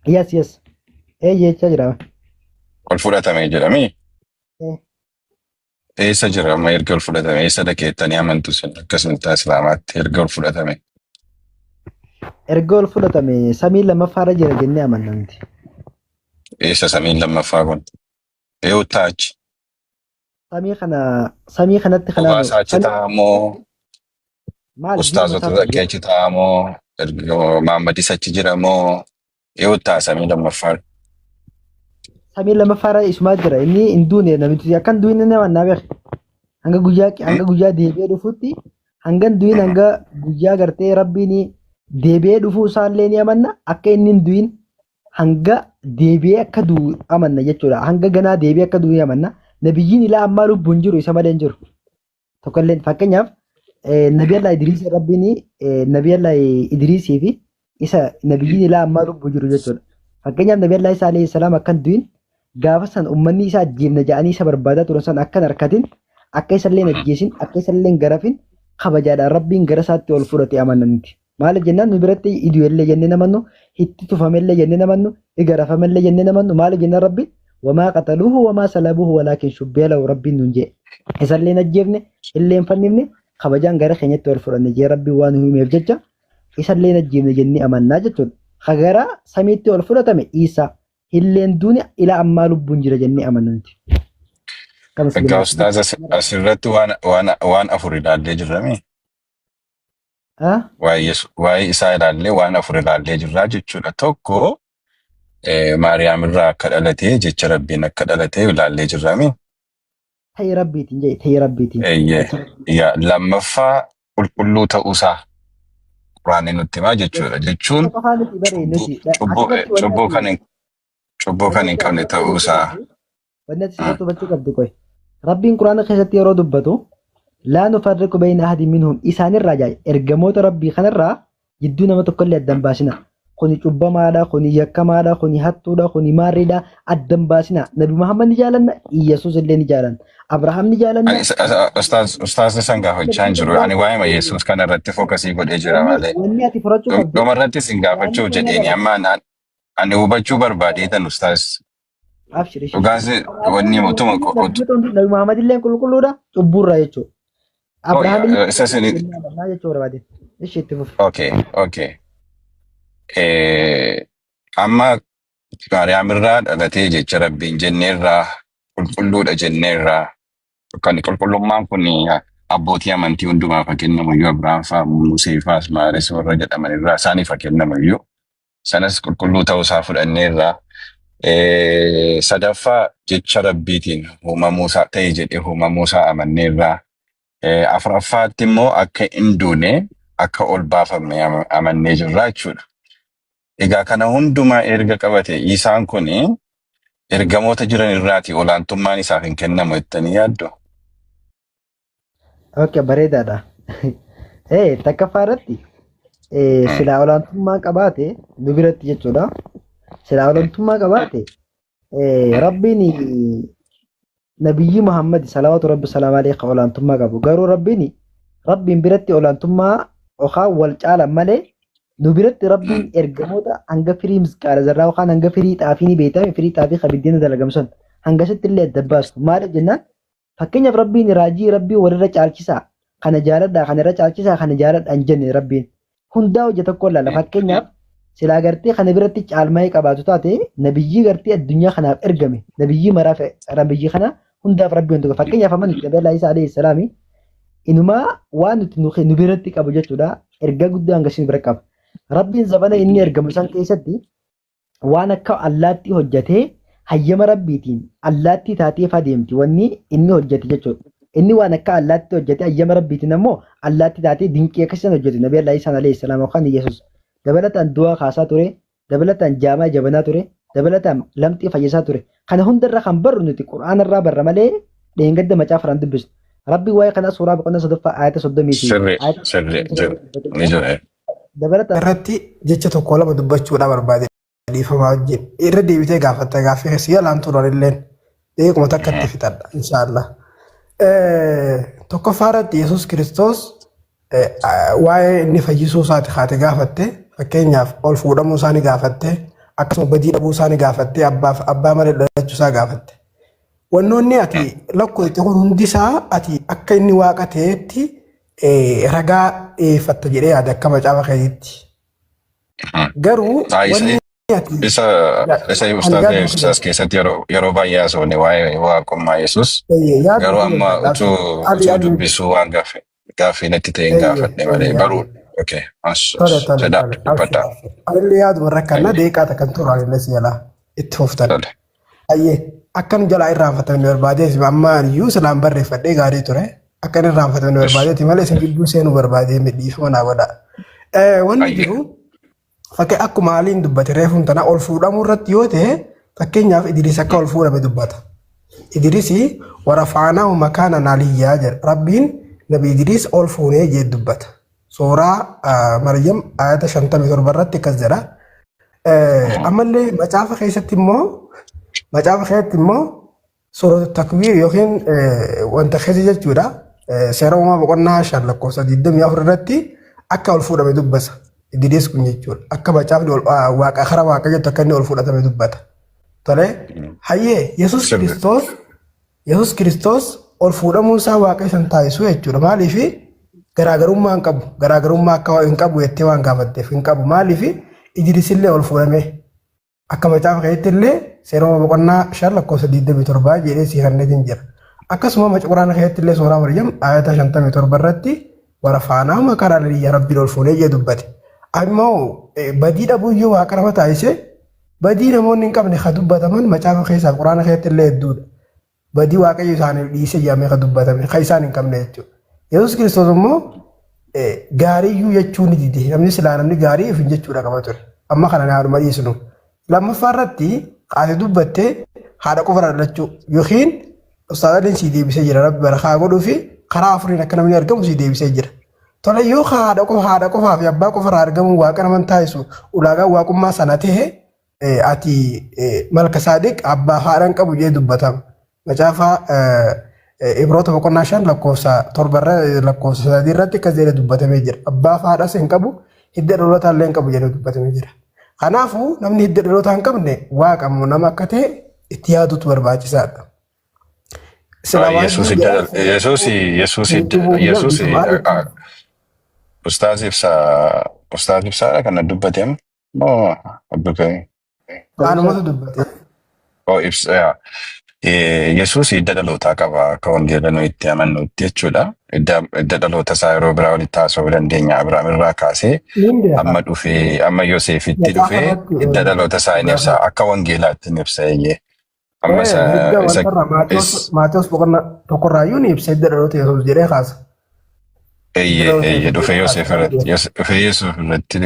Yes. Ee jechaa jira. Ol fudhatame jedhamee Eh. eessa jira amma erga ol fudhatame? Eessa dhaqeettanii amantu sun akkasuma Islaamaatti erga ol fudhatame? Erga ol fudhatame samii lammaffaarra jira jennee amanna nuti. Eessa samiin lammaffaa kun? Eewwattaa achi? Samii kana, samii kanatti Kophaa kanaanu isaa achi samii taa'aa moo maal biyya ustaazota masaa dhaqee achi taa'aa moo erga Mahammadis achi jira moo eewwattaa samii lammaffaa? Samii lammaffaarra isumaa jira. Inni hin duune, namichi akka hin duune nama naa beek. Hanga guyyaa deebi'ee dhufutti, hanga hin du'in, hanga guyyaa gartee Rabbiin deebi'ee dhufuu isaallee ni amanna. Akka inni hin du'in, hanga deebi'ee akka du'u amanna jechuudha. Hanga ganaa deebi'ee akka du'u ni amanna. Nabiyyiin ilaa ammaa lubbuun jiru isa malee hin jiru. Tokkolleen fakkeenyaaf Nabi Allah Idriis, Rabbiin Nabi Allah Idriisii fi isa nabiyyiin ilaa ammaa lubbuu jiru jechuudha. Fakkeenyaaf Nabi Allah Isaa alayhi salaam akka hin du'in, gaafa san uummanni isa ajjeefna jedhanii isa barbaadaa turan san akka hin harkatin, akka isa illee hin ajjeesin, akka isa illee hin garafin, kabajaadhaan Rabbiin gara isaatti ol fudhate amananti. Maaliif jennaan nu biratti idu'ellee jennee namannu, itti tufamellee jennee namannu, igarafamellee jennee namannu. Maaliif jennaan Rabbiin wamaa qataluuhu wamaa salabuuhu walaakin shubbiha lahu Rabbiin nuun jee. Isallee hin ajjeefne, illee hin fannifne, kabajaan gara keenyatti ol fudhanne jee Rabbiin waan nu himeef jecha isallee hin ajjeefne jennee amannaa jechuudha. Ka gara samiitti ol fudhatame Iisaa illeen duune, ila ammaa lubbuun jira jennee amanna nuti. Akka Egaa musliimaatti. ustaaz, asirratti waan afur ilaallee jirrami. Ah? Waa'ee isaa ilaallee waan afur ilaallee jirraa jechuudha. Tokko Maariyaam irraa akka dhalate, jecha Rabbiin akka dhalate ilaallee jirrami. Ta'ee Rabbiitiin jedhe, ta'ee Rabbiitiin. Eeyyee. Jecha Rabbiitiin. Yaa, lammaffaa qulqulluu ta'uusaa Quraanni nutti himaa jechuudha. Jechuun Isa qofaa miti bare cubbuu nuti cubbuu asirratti wanni cubbuu ati kan hin cubbuu kan wanni hin ati qabne asirratti hubachuu ta'uusaa. qabdu, wanni ati asirratti hubachuu qabdu qoy. Rabbiin Quraana keessatti yeroo dubbatu laa nufarriqu bayna ahadin minhum isaanirraa jaa, ergamoota Rabbii kanarraa. Jidduu nama tokkollee adda hin baasinaa. Kuni cubbamaadha, kuni yakkamaadha, kuni hattuudha, kuni maarriidha. Adda hin baasinaa. Nabi Muhammad ni jaalanna, Iyyasuus illee ni jaalanna. Abrahaam ni jaalanna. Ani ustaaz ustaazni san gaafachaa hin jiru. Ani waa'ee Yesuus kana irratti focus godhee jira Wanni malee. wanni ati furachuu qabdu Dhuma irratti sin wanni gaafachuuf kun jedheeni agarra. amma ani hubachuu barbaadeetan ustaaz. Abshir ishee. Dhugaas Kanaafuu wanni utuma namoonni nabiyyoota hundi Nabi Muhammad illee qulqulluudha cubbuurraa jechuudha. oh Abrahaam illee yeah, isa sin jennee amannaa jechuu barbaade. Ishee itti fufi. okay okay. Amma Maariyaam irraa dhalatee jecha Rabbiin jenneerraa qulqulluudha jenneerraa kan qulqullummaan kun abbootii amantii hundumaaf haa kennamu iyyuu Abrahaam fa'aa Musee fa'aas Maaris warra jedhaman irraa isaaniif haa kennamu iyyuu sanas qulqulluu ta'uu isaa fudhanneerraa. Sadaffaa jecha Rabbiitiin uumamuu isaa ta'e jedhee uumamuu isaa amanneerraa. Afuraffaatti immoo akka hin duune akka ol baafamne amannee jirra jechuudha. Egaa kana hundumaa erga qabate isaan kun ergamoota jiran irraati olaantummaan isaaf hin kennamu jettanii yaaddu? Okay, bareedaadha. Takkaffaa irratti silaa olaantummaa qabaate nu biratti jechuudha. Silaa olaantummaa qabaate Rabbiin Nabiyyii Muhammad salawaatu Rabbi salaam alayhi ka olaantummaa qabu. Garuu Rabbiin biratti olaantummaa yookaan wal caalan malee nu biratti Rabbiin ergamoota hanga firii misqaala zarraa yookaan hanga firii xaafii ni beektame firii xaafii ka biddeena dalagamu sun hangasitti illee adda baasu. Maaliif jennaan fakkeenyaaf Rabbiin raajii Rabbii walirra caalchisaa kana jaaladhaa kana irra caalchisaa kana jaaladhaa hin jenne Rabbiin hundaa hojii tokko ilaala. Fakkeenyaaf silaa gartee kana biratti caalmaa'ee qabaatu taate nabiyyii gartee addunyaa kanaaf ergame nabiyyii maraaf nabiyyii kana hundaaf Rabbi wantoota fakkeenyaaf amma nuti Nabi Isaa alayhi salaami inumaa waan nuti nu biratti qabu jechuudha ergaa guddaa hangasii nu bira qaba. Rabbiin zabana inni ergamu san keessatti waan akka allaattii hojjetee hayyama Rabbiitiin allaattii taatee faa deemti wanni inni hojjete jechuudha. Inni waan akka allaattii hojjete hayyama Rabbiitiin ammoo allaattii taatee dinqii akkasiin hojjete Nabi Allah Isaan alayhi salaam yookaan Yesuus. Dabalataan du'aa kaasaa ture, dabalataan jaamaa jabanaa ture, dabalataan lamxii fayyisaa ture. Kana hundarra kan barru nuti Qur'aana irraa barra malee dheengadda macaafa irraan dubbisnu. Rabbi waa'ee kanaa suuraa boqonnaa sadaffaa ayata soddomii fi Sirri ayata sirri jira ni jira. dabalataan Irratti jecha tokko lama dubbachuudha barbaade dhiifamaa wajjin. Irra deebitee gaafatta gaaffii keessa yalaan turan illeen beekuma takka itti fixadha inshaallah. Tokkoffaa irratti Yesuus Kiristoos waa'ee inni fayyisuu isaati kaate gaafatte fakkeenyaaf ol fuudhamuu isaa ni gaafatte akkasuma badii dhabuu isaa ni gaafatte abbaaf abbaa malee dhalachuu isaa gaafatte. Wannoonni ati lakkoofte kun hundi isaa ati akka inni waaqa ta'etti ragaa dhiyeeffatta jedhee yaada akka macaafa keetiitti. Garuu Isa wanni ati isa isa ani ustaaz yaaduma ustaaz keessatti yeroo baay'ee haasofne waa'ee waaqummaa Yesuus yaaduma garuu kiyya amma gaafadha. utuu Ani utuu ani dubbisuu waan gaaffii natti ta'e hin eeyyee gaafadhe malee eeyyee baruudha. Okay, as tole tole jedhaa tole abshir dubbadhaa. abshir. Anillee yaaduma rakkanna Ayyee, deeqaa takkan turaan illee si jalaa itti fuftan. Tole. Ayyee akka nu jalaa irraanfatamne barbaadeeti amma iyyuu silaan barreeffadhee gaarii ture. Akka inni irraanfatamne Ish. barbaadeeti malee isin gidduu seenuu barbaadee dhiifama naa godha. Wanni Ayyee. jiru fakkii akkuma Aliin dubbate reefuun tana ol fuudhamuu irratti yoo ta'e fakkeenyaaf Idris akka ol fuudhame dubbata. Idris warafaanaahu makaanan aliyyaa jedha. Rabbiin Nabi Idris ol fuunee jee dubbata. Suuraa Maryam ayata 57 irratti akkas jedha. Ammallee macaafa keessatti immoo suuratu takwiir yookiin wanta keessa jechuudha. Seera uumaa boqonnaa 5 lakkoofsa 24 irratti akka ol fuudhame dubbata. Idris kun jechuudha. Akka macaafni waaqa karaa waaqayyootti akka inni ol fudhatame dubbata. Tole hayyee Yesuus Sirri. Kiristoos Yesuus Kiristoos ol fuudhamuun isaa waaqa isa hin taasisu jechuudha. Maaliif garaagarummaa hin qabu. Garaagarummaa akka hin qabu jettee waan gaafatteef hin qabu. Maaliif Idris illee ol fuudhame. Akka macaafa keetti illee seerama boqonnaa 5 lakkoofsa 27 jedhee sii kenneetiin jira. Akkasuma maca quraana keetti illee suuraa Maryam ayata 57 irratti warafaanaa maqaan aliyyaa rabbiin ol fuudhee jee dubbate. Ammoo badii dhabuu iyyuu waaqa nama taasise badii namoonni hin qabne ka dubbataman macaafa keessaaf quraana keetti illee hedduudha. Badii Waaqayyo isaaniif dhiise jedhamee ka dubbatame ka isaan hin qabne jechuudha. Yesuus Kiristoos immoo gaariiyyuu jechuu ni dide. Namni silaa namni gaarii of hin jechuudha qaba ture. Amma kana naanuma dhiisnu. Lammaffaa irratti ati dubbatte haadha qofa dhalachuu yookiin ustaazaliin sii deebisee jira rabbi barakaa godhuu fi karaa afuriin akka namni argamu sii deebisee jira. Tole yoo haadha qofa haadha qofaa fi abbaa qofa irraa argamuun waaqa naman taasisu ulaagaan waaqummaa sana ta'e ati Malkasaadiq abbaa fi haadha hin qabu jedhee dubbatama. Macaafa Ibroota boqonnaa 5 lakkoofsa 7 irra lakkoofsa 3 irratti akkas jedhee dubbatamee jira. Abbaa fi haadhas hin qabu, hidda dhalootaa illee hin qabu jedhee dubbatamee jira. Kanaafuu namni hidda dhalootaa hin qabne waaqa immoo nama akka ta'e itti yaaduutu barbaachisaadha. Silaa waan Yesuus jiru hidda jedhaa Yesuus Yesuus walitti bu'uu Yesuus maal Ustaaz Ibsaa Ustaaz Ibsaadha kan na dubbate amma moo Abdulkarim? Anumatu dubbate. Oh, ibsa yaa. Yesuus hidda dhalootaa qaba akka wangeela nuyi itti amannutti jechuudha. Hidda dhaloota isaa yeroo biraa walitti haasa'uu dandeenya. Abiraam irraa kaasee Niin beeka. amma dhufee amma Yoseefitti Macaafa dhufee irratti hidda dhaloota isaa hin ibsa. Akka wangeelaatti hin ibsa eeyyee. Amma isa Hidda isa wantarraa Maatewos is Maatewos boqonnaa tokkorraayyuu ni ibsa hidda dhaloota Yesuus jedhee kaasa. Hidda eeyyee dhaloota eeyyee Yesuus dhufee jedhee Yoseef kaasa. irratti dhufee Yoseef irratti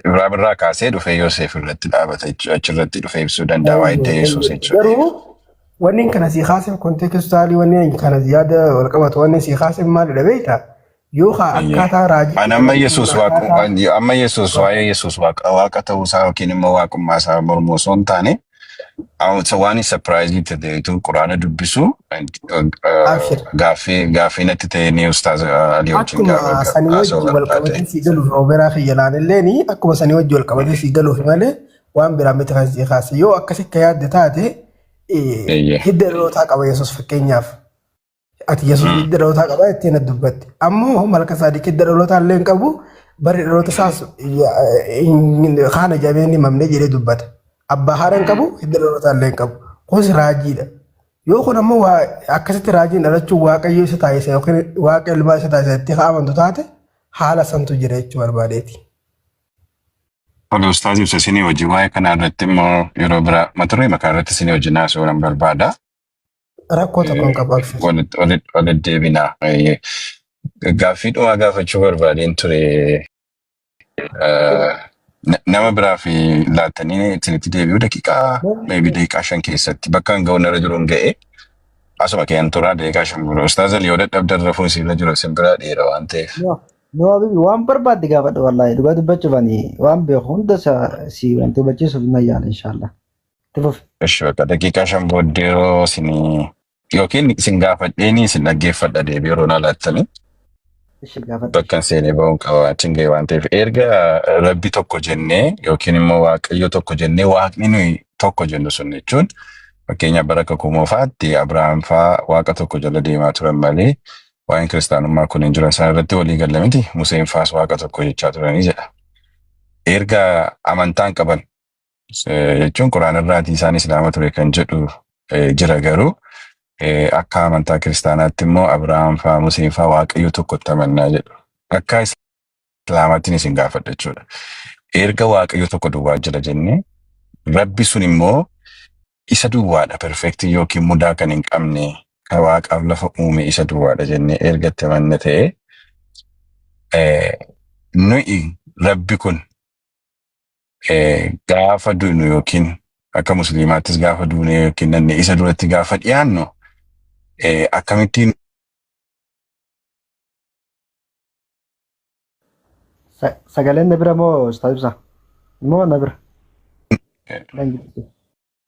Ibraam irraa kaasee dhufee Yoseef irratti dhaabata jechuudha. Achirratti dhufee ibsuu danda'a waa'ee hidda Eeyyee Yesuus eeyyee. jechuudha. Garuu wanni kana sii kaaseef konteekstaalii wanni kana yaada wal qabatu wanni sii kaaseef maalidha beektaa? Yoo kaa Eeyyee. akkaataa raajii Ani amma Yesuus waaqu akkaataa amma Yesuus waa'ee Yesuus waaqa waaqa ta'uu isaa yookiin immoo waaqummaa isaa mormuu osoo hin taane isa waan surprise ta'etu quraana dubbisu abshir. gaaffii natti ta'e ni ustaaz Alii wajjin Akkuma sanii haasa'uu wajjin wal barbaade. qabatee sii galuuf rooberaa kiyya laanilleeni akkuma sanii wajjin wal qabatee sii galuuf malee waan biraa miti kan sii kaase. Yoo akkasitti yaadde taate Eeyyee. hidda dhalootaa qaba Yesuus fakkeenyaaf. Ati Yesuus hidda dhalootaa qaba jettee na dubbatte. Ammoo malka saadiq hidda dhalootaa illee hin qabu barri dhaloota isaas haana jabee hin himamne jedhee dubbata. Abbaa haadha hin qabu hidda dhalootaa illee hin qabu. Kunis raajiidha. Yoo kun ammoo akkasitti raajiin dhalachuun waaqayyo isa taasisa yookiin waaqa ilmaa isa taasisa itti amantu taate haala santu jira jechuu barbaadeeti. Tole ustaaz ibsa isinii wajjin waa'ee kanaa irratti immoo yeroo biraa mata duree makaa irratti isinii wajjin haasa'uu nan barbaada. Rakkoo tokko hin qabu abshir. Walitti deebina. Gaaffii dhumaa gaafachuu barbaadeen ture. Nama biraa fi laattanii isinitti deebi'uu daqiiqaa maybe daqiiqaa 5 keessatti bakka hin ga'u narra jiru hin ga'e. Asuma keen turaa daqiiqaa 5 booda. Ustaaz Ali yoo dadhabdan rafuun isin irra jiru isin biraa dheera waan ta'eef. No, no habibi waan barbaadde gaafadhu wallaahi dhugaa dubbachuuf ani waan beeku hunda isa si wanti hubachiisuuf nan yaala inshaallah. Itti fufi. Eshi bakka daqiiqaa 5 booddee yeroo isin yookiin isin gaafadheeni isin dhaggeeffadha deebii yeroo naa laattanii. Ishi gaafadhu. Bakka hin seenee ba'uun qaba achiin ga'e waan ta'eef erga rabbi tokko jennee yookiin immoo waaqayyo tokko jennee waaqni nuyi tokko jennu sun jechuun fakkeenyaaf bara kakuu moofaatti Abrahaam faa waaqa tokko jala deemaa turan malee waa'een kiristaanummaa kun hin jiran isaan irratti walii galle miti Museen faas waaqa tokko jechaa turanii jedha. Erga amantaan qaban jechuun quraana irraatii isaan islaama ture kan jedhu jira garuu akka amantaa kiristaanaatti immoo Abrahaam faa Museen faa waaqayyo tokkotti amannaa jedhu. Akka islaamaattiin isin gaafadha jechuudha. Erga waaqayyo tokko duwwaa jira jennee rabbi sun immoo isa duwwaadha perfektii yookiin mudaa kan hin qabne kan waaqaaf lafa uume isa duwwaadha jennee erga itti amanne ta'e nuyi rabbi kun gaafa duunu yookiin akka musliimaattis gaafa duune yookiin nanne isa duratti gaafa dhiyaannu akkamittiin Sagaleen na bira moo Ustaaz Ibsaa? Moo na bira?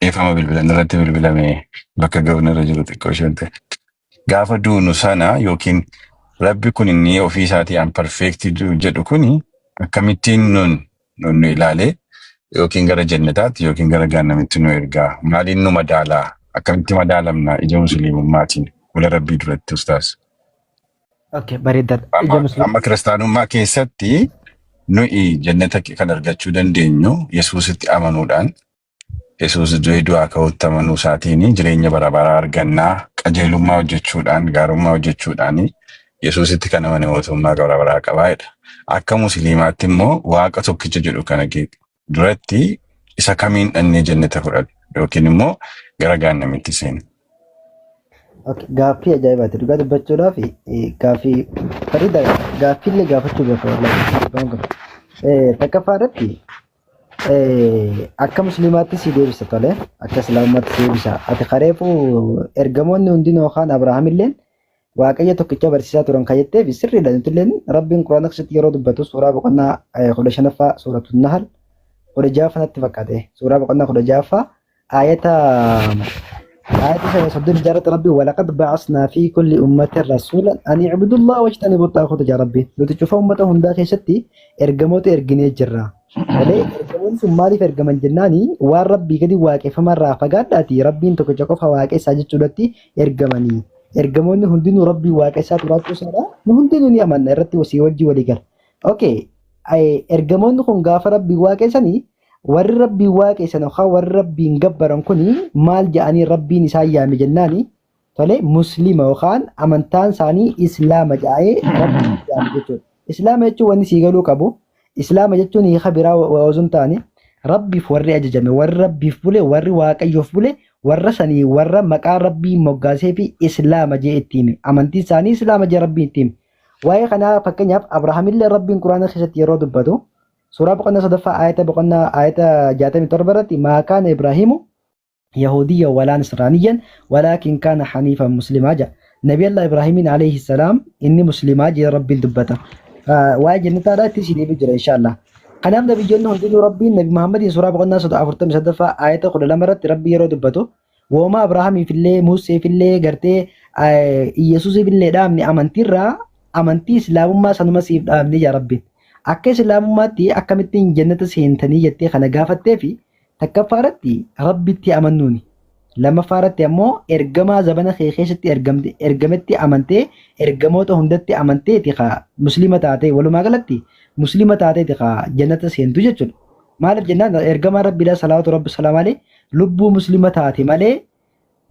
Dhiifama bilbilan irratti bilbilame bakka ga'uun irra jiru xiqqoo isheen ta'e. Gaafa duunu sana yookiin rabbi kun inni ofii isaatii an perfect jedhu kuni akkamittiin nun nu ilaalee yookiin gara jannataatti yookiin gara gaannamitti nu ergaa maaliin nu madaalaa akkamitti madaalamna ija musliimummaatiin fuula rabbii duratti ustaas. Okay, bareedaadha. Ija Amma musliimaa. amma kiristaanummaa keessatti nuyi jannata kan argachuu dandeenyu Yesuusitti amanuudhaan Yesuus du'ee du'aa ka'uutti amanuu isaatiin jireenya bara baraa argannaa qajeelummaa hojjechuudhaan gaarummaa hojjechuudhaan Yesuusitti kan amane mootummaa bara baraa qabaa jedha. Akka musliimaatti immoo waaqa tokkicha jedhu kana duratti isa kamiin dhannee jannata fudhatu yookiin immoo gara gaannamitti seena. Okay, gaaffii ajaa'ibaati. Dhugaa dubbachuudhaaf gaaffii bareedaa gaaffiillee gaafachuu beeku wallaahi. Kun. Takkaffaa irratti akka musliimaatti si deebisa tole akka islaamummaatti si deebisa. Ati kareefu ergamoonni hundinuu yookaan Abrahaamilleen Waaqayyo tokkicha barsiisaa turan kan jetteef sirriidha. Nutilleen Rabbiin Quraana keessatti yeroo dubbatu suuraa boqonnaa 15ffaa, suuratu Nahal, 16ffaa natti fakkaate, suuraa boqonnaa 16ffaa aayata 36 irratti Rabbiin walaqad ba'asnaa fi kulli ummatin rasuulan an i'budullaha wajtanibu xaaguuta jaa Rabbiin. Nuti cufa ummata hundaa keessatti ergamoota erginee jirra. Malee ergamoonni sun maaliif ergaman jennaani, waan Rabbii gadi waaqeffamarraa fagaadhaati Rabbiin tokkicha qofa waaqessaa jechuudhatti ergamanii. Ergamoonni hundinuu Rabbii waaqessaa turaachuu isaadha. Nu hundinuu ni amanna, irratti wasii wajjii walii gala. Okay. Ergamoonni kun gaafa Rabbii waaqessanii, warri Rabbii waaqessan yookaan warri Rabbiin gabbaran kuni maal jedhanii Rabbiin isaan yaame jennaani, tole, Muslima yookaan amantaan isaanii Islaama jedhee Rabbiin yaame jechuudha. Islaama jechuun wanni sii galuu qabu, Islaama jechuun hiika biraa osoo hin taane, Rabbiif warri ajajame, warri Rabbiif bule, warri Waaqayyoof bule, warra sanii warra maqaa Rabbii moggaasee fi Islaama jee itti hime. Amantiin isaanii Islaama jee Rabbiin itti hime. Waa'ee kanaa fakkeenyaaf Abrahaamillee Rabbiin Quraana keessatti yeroo dubbatu, suuraa boqonnaa sadaffaa aayata boqonnaa aayata 67 irratti, maa kaana Ibraahimu yahuudiyyan walaa nasraaniyyan walaakin kaana haniifan muslimaa jedha. Nabi Allah Ibraahimiin alayhi salaam inni muslimaa jee Rabbiin dubbata. Waa'ee jannataadhaa itti isin deebi'u jira inshallah. Kanaaf nabiyyoonni hundinuu Rabbiin Nabi Muhammadiin suuraa boqonnaa 43ffaa aayata 12 irratti Rabbi yeroo dubbatu, wooma Abrahaamiifillee, Museefillee, gartee Iyyasuusiifillee dhaabne amantiirraa amantii Islaamummaa sanuma siif dhaabne jaa Rabbiin. Akka Islaamummaatti akkamittiin jannata seentanii jettee kana gaafattee fi takkaffaa irratti Rabbitti amannuuni. Lammaffaa irratti ammoo ergamaa zabana kee keessatti ergametti amantee, ergamoota hundatti amanteeti ka muslima taatee, walumaa galatti muslima taateeti ka jannata seentu jechuudha. Maaliif jennaan, ergamaa Rabbiidhaa salawaatu Rabbi salaam alayhi lubbuu muslima taate malee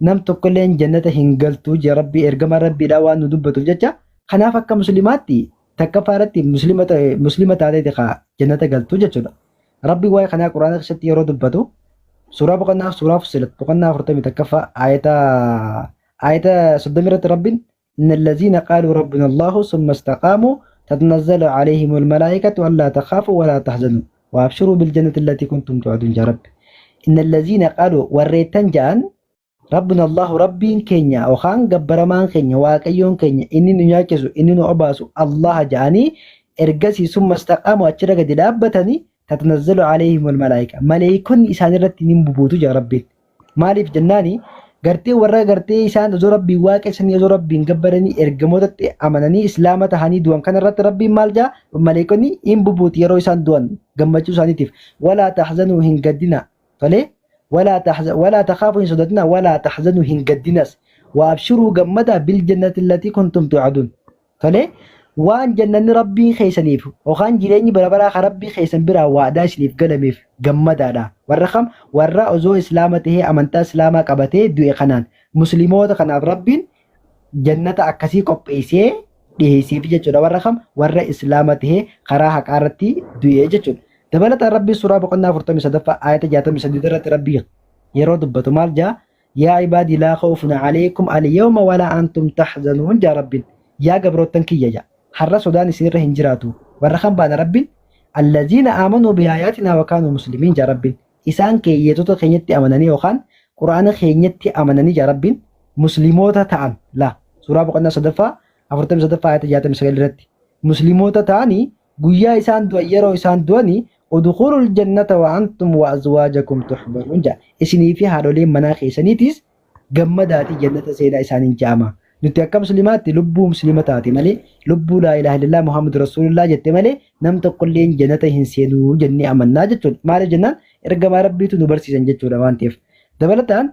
nam tokkolleen jannata hin galtu jee Rabbi, ergamaa Rabbiidhaa waan nu dubbatuuf jecha. Kanaaf akka muslimaatti takkaffaa irratti muslima taateeti ka jannata galtu jechuudha. Rabbi waa'ee kanaa Quraana keessatti yeroo dubbatu, suuraa boqonnaa suuraa Fussilat boqonnaa 41ffaa aayata 30 irratti Rabbiin إن الذين قالوا ربنا الله ثم استقاموا تتنزل عليهم الملائكة ألا تخافوا ولا تحزنوا وأبشروا بالجنة التي كنتم توعدون يا رب. إن الذين قالوا warreettan ja'an ربنا الله Rabbiin keenya yookaan gabbaramaan keenya, Waaqayyoon keenya, inni nu nyaachisu, inni nu obaasu Allah ja'anii, ergasii ثم استقاموا achirra gadi dhaabbatanii, تتنزل عليهم الملائكة maleeykonni isaan irratti ni bubuutu jaa Rabbiin. Maaliif jennaani, gartee warra gartee isaan osoo Rabbiin waaqessanii, osoo Rabbiin gabbaranii, ergamootatti amananii, Islaama tahanii du'an kana irratti Rabbiin maal jaa? Maleeykonni hin bubuuti yeroo isaan du'an gammachuu isaaniitiif. ولا تحزنوا hin gaddina, tolee, ولا تخافوا hin sodatina, ولا تحزنوا hin gaddinas, وأبشروا gammada, بالجنة التي كنتم توعدون, tolee, waan jannanni Rabbiin keessaniif yookaan jireenyi bara baraa kan Rabbii keessan biraa waadaa isiniif galameef gammadaadha. Warra kam? Warra osoo Islaama tahee, amantaa Islaamaa qabatee du'e kanaan, Musliimoota kanaaf Rabbiin jannata akkasii qopheessee dhiheesseef jechuudha. Warra kam? Warra Islaama tahee karaa haqaa irratti du'e jechuudha. Dabalataan Rabbiin suuraa boqonnaa 43ffaa aayata 63 irratti Rabbii yeroo dubbatu maal jaa? يا عبادي لا خوف عليكم اليوم ولا أنتم تحزنون jaa Rabbiin. Yaa gabroottan kiyya jaa. Har'a sodaan isinirra hin jiraatu. Warra kam baana Rabbiin? الذين آمنوا بآياتنا وكانوا مسلمين jaa Rabbiin. Isaan keeyyatota keenyatti amananii yookaan Quraana keenyatti amananii jaa Rabbiin, Musliimoota ta'an la suuraa boqonnaa sadaffaa 43ffaa ayata 69 irratti Musliimoota ta'anii guyyaa isaan du'an, yeroo isaan du'anii, ادخلوا الجنة وأنتم وأزواجكم تحبرون jaa. Isinii fi haadholeen manaa keessaniitis gammadaatii jannata seenaa isaaniin ja'ama. Nuti akka Muslimaatti lubbuu Muslima taate malee, lubbuu لا إله إلا الله محمد رسول الله jette malee nam tokkolleen jannata hin seenuu jennee amannaa jechuudha. Maaliif jennaan, ergamaa Rabbiitu nu barsiisan jechuudha waan ta'eef. Dabalataan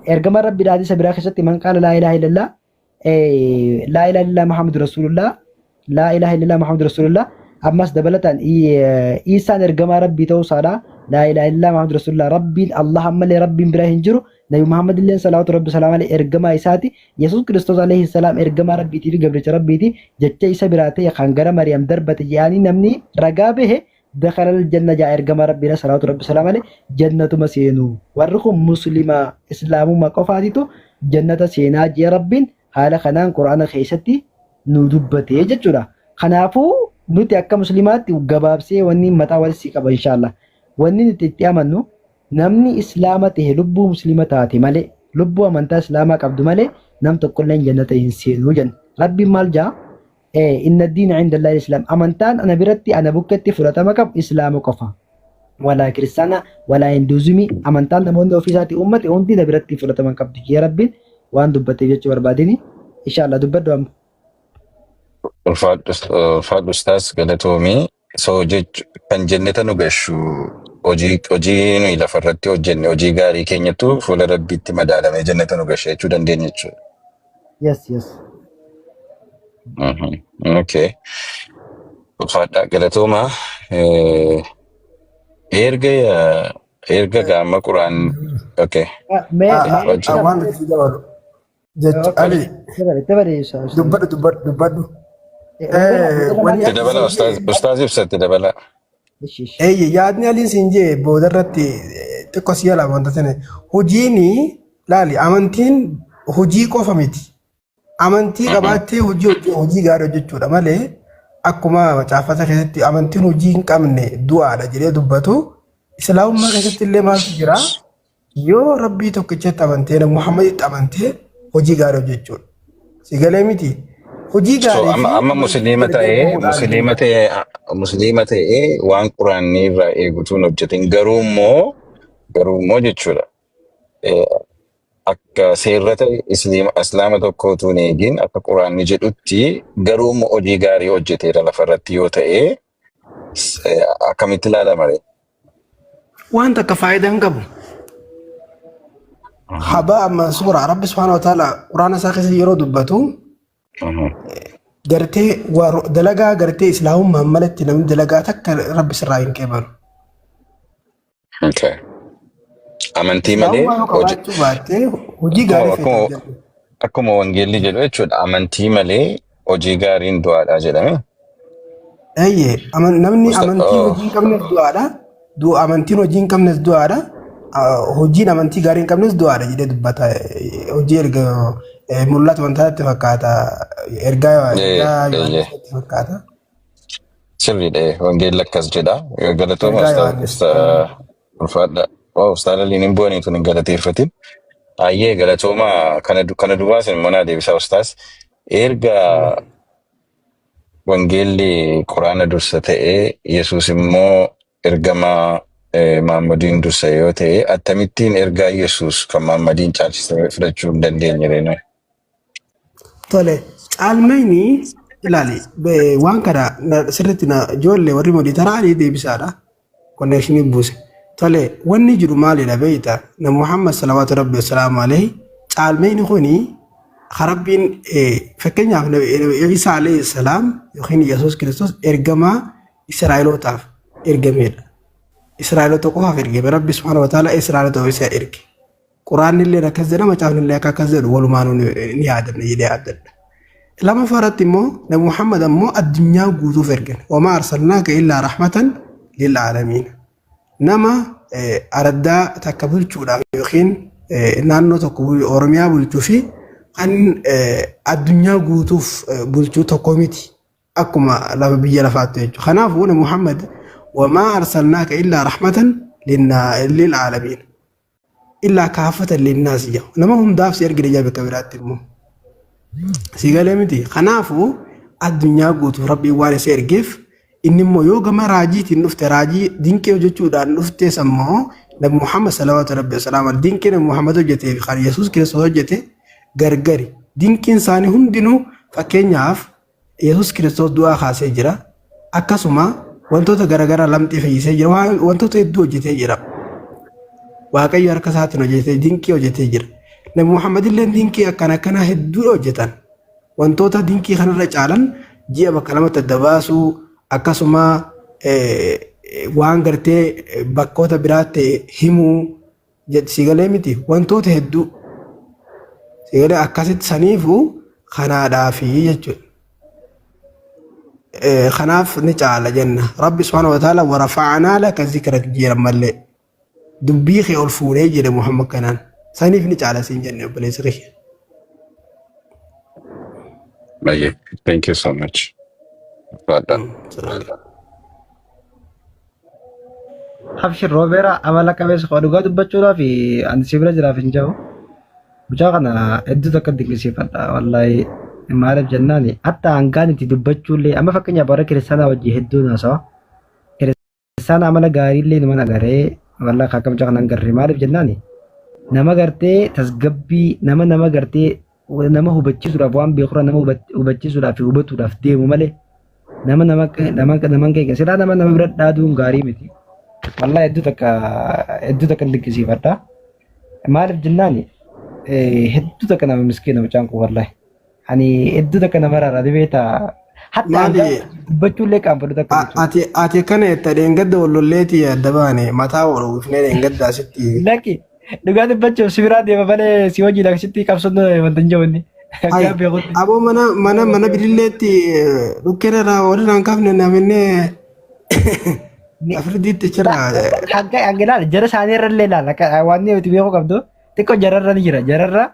ergamaa Rabbii hadiisa biraa keessatti من قال لا إله إلا الله لا إله إلا الله محمد رسول الله لا إله إلا الله محمد رسول الله, ammas dabalataan Iisaan ergamaa Rabbii ta'uu isaadha, لا إله إلا الله محمد رسول الله, Rabbiin Allah ammallee Rabbiin biraa hin jiru, Nabi Muhammad illee salawaatu Rabbi salaam alayhi ergamaa isaati, Yesuus Kiristoos alayhi salaam ergamaa Rabbiitii fi gabricha Rabbiiti, jecha isa biraa ta'e kan gara Mariyaam darbate jedhanii namni ragaa bahe دخل الجنة jaa ergamaa Rabbiidha salawaatu Rabbi salaam alayhi, jannatuma seenu. Warri kun Muslima, Islaamummaa qofaatitu jannata seenaa jee Rabbiin haala kanaan Quraana keessatti nu dubbate jechuudha. Kanaafuu nuti akka Muslimaatti gabaabsee wanni mataa wal qaba inshallah. Wanni nuti itti amannu, namni Islaama ta'e, lubbuu Muslima taate malee, lubbuu amantaa Islaamaa qabdu malee Nam tokkolleen jannata hin seenu jenna. Rabbiin maal jaa? Inna diina inda Allahi islaam. Amantaan ana biratti ana bukketti fudhatama qabu islaama qofa. Walaa kiristaana, walaa hinduuzimii, amantaan namoonni ofii isaatii uummate hundi na biratti fudhatama hin qabdu. Jee Rabbiin waan dubbateef jechuu barbaadini. Inshallah dubbadhu amma. Ulfaadhu ustaas, galatoomii. So kan jenneta nu gashu hojii nuyi lafarratti hojjenne, hojii gaarii keenyattu fuula Rabbiitti madaalamee jenneta nu gasha jechuu dandeenya jechuudha. Yes. Okay. Ulfaadha, galatoomaa. Erga gaama quraan, okay. Mee mee Wajjin. Waan itti dabalu jecha Ali. Dabale dabale ustaas. Dubbadhu, dubbadhu, dubbadhu. Wanni Itti dabala, ustaaz, ustaaz ibsatti dabala. Ishi ishi. Eeyye, yaadni aliin siin jee boodarratti xiqqoo si yala wanta sana hojiin laali, amantiin hojii qofa miti. Amantii qabaattee hojii gaarii hojjechuudha malee, akkuma macaafata keessatti amantiin hojii hin qabne du'aadha jedhee dubbatu, islaamummaa keessatti illee maaltu jira? Yoo Rabbii tokkichatti amantee, Muhammaditti amantee, hojii gaarii hojjechuudha. Si galee miti? Hojii So gaarii amma fi amma amantii musliima gargar ta'ee bahuudhaan musliima ta'ee waan quraanni irraa eegutuun hojjetin, garuu immoo jechuudha. Akka seerrata islaama tokko utuu hin eegin, akka quraanni jedhutti, garuu immoo hojii gaarii hojjeteera lafarratti yoo ta'e, akkamitti ilaalama ree? Waan takka faayidaa hin qabu. Habaa mansuura Rabbi subhaanahu wa ta'ala quraana isaa keessa yeroo dubbatu, gartee dalagaa gartee islaamummaan malatti namni dalagaa takka Rabbi sirraa hin qeebalu. Okay. Amantii malee Islaamummaa yoo hojii qabaachuu baattee hojii akkuma gaarii feete akkuma hojjedhu. Akkuma wangeelli jedhu jechuudha, amantii malee hojii gaariin du'aadha jedhame. Eeyyee, namni amantii oh. hojii hin qabnes du'aadha. Amantiin hojii hin qabnes du'aadha. Hojiin amantii gaarii hin qabnes du'aadha jedhee dubbata. Hojii erga mul'atu wantaa itti fakkaata. Ergaa ergaa Yohaannis itti fakkaata. Sirriidha, wangeelli akkas jedha. Galatooma. Ergaa Ustaaz Yohaannis. Ustaaz, ulfaadha. Oh, Ustaaz Aliin hin bu'anii tun hin galateeffatin. Ayyee, galatooma. Kana duwwaas immoo naa deebisaa, Ustaaz. Erga wangeelli quraana dursa ta'ee, Yesuus immoo ergama Mahammadiin dursa yoo ta'e, akkamittiin ergaa Yesuus kan Mahammadiin caalchisee fudhachuu hin dandeenye reenaa? Tole, caalmayni ilaali, waan kana sirriitti na ijoollee warri moditaraa ni deebisaadha. Connection buuse. Tole, wanni jiru maalidha beekta? Na Muhammad salawaatu Rabbi wasalaamu alayhi, caalmayni kuni Rabbiin, fakkeenyaaf Nabi Isaa alayhi salaam yookiin Yesuus Kiristoos ergamaa Israa'elootaaf ergamedha. Israa'eloota qofaaf ergame. Rabbi subhaanahu wa ta'ala Israa'eloota isa erge. Quraanni illee akkas jedha, macaafni illee akka akkas jedhu walumaanuu ni yaadanna jedhee yaadadha. Lammaffaa irratti immoo Nabi Muhammad ammoo addunyaa guutuuf ergan. Wamaa arsalnaaka illaa rahmatan lil aalamiin. Nama araddaa takka bulchuudhaaf yookiin naannoo tokko Oromiyaa bulchuu fi kan addunyaa guutuuf bulchuu tokko miti. Akkuma lafa biyya lafaatti jechuudha. Kanaafuu Nabi Muhammad wamaa arsalnaaka illaa rahmatan lil aalamiin. Illaa kaafatan linnaas jedhu. Nama hundaaf si ergine jedha bakka biraatti immoo. Si galee miti? Kanaafuu addunyaa guutuu Rabbiin waan isa ergeef, inni immoo yoo gama raajiitiin dhufte, raajii dinqii hojjechuudhaan dhuftes ammoo, Nabi Muhammad salawaatu Rabbi wasalaam, dinqii Nabi Muhammad hojjetee fi kan Yesuus Kiristoos hojjete gargari. Dinqiin isaanii hundinuu, fakkeenyaaf Yesuus Kiristoos du'aa kaasee jira. Akkasuma wantoota garaagaraa, lamxii fayyisee jira. Wantoota hedduu hojjetee jira. Waaqayyo harka isaatiin hojjetee dinqii hojjetee jira. Nabi Muhammad illee dinqii akkana akkanaa hedduu hojjetan. Wantoota dinqii kanarra caalan, ji'a bakka lamatti adda baasuu, akkasuma waan gartee bakkoota biraatti himuu, si galee miti? Wantoota hedduu, si galee? Akkasitti saniifuu kanaadhaafi jechuudha. Kanaaf ni caala jenna. Rabbi subhaanahu wa ta'ala warafa'anaa laka zikrak jedhan mallee dubbii kee ol fuunee jedhe Muhammad kanaan. Saniif ni caala siin jenne, obboleessi kiyya. Baay'ee. Thank you so much. Ulfaadha. Abshir Roobeera, amala qabeessa koo, dhugaa dubbachuudhaaf ani si bira jiraaf hin jiru. Mucaa kana hedduu takka dinqisiifadha wallaahi. Maaliif jennaan, hatta hangaan itti dubbachuullee, amma fakkeenyaaf warra kiristaanaa wajjin hedduun haasawa. Kiristaana amala gaariillee nama agaree wallaahi akka mucaa kana hin garre. Maaliif jennaan, nama gartee tasgabbii, nama gartee nama hubachiisuudhaaf, waan beekurraa nama hubachiisuudhaaf fi hubatuudhaaf deemu malee nama hin keenya silaa nama bira dhaaduun gaarii miti. Wallaahi hedduu takka dinqisiifadha. Maaliif jennaan, hedduu takka nama miskiina mucaan kun wallaahi. Ani hedduu takka nama rara beektaa, hatta Maali hangaa dubbachuullee qaanfadhu takka jechuudha. Ati akkana jetta, dheengadda wal lolleetii adda baane, mataa wal uwwifnee dheengadda asitti. Lakki, dhugaa dubbachuuf si biraa deema malee si wajjin akkasitti qabsoon wanta hin jiru inni. Hai, Hanga beekutti. Aboo mana bililleetti dhukkeen irraa walirraa hin kaafne namni afirdiitti achirraa. Hanga ilaala, jara isaanii irra illee ilaala. Akka waan nuti beekuu qabdu, xiqqoo jararra ni jira. Jararra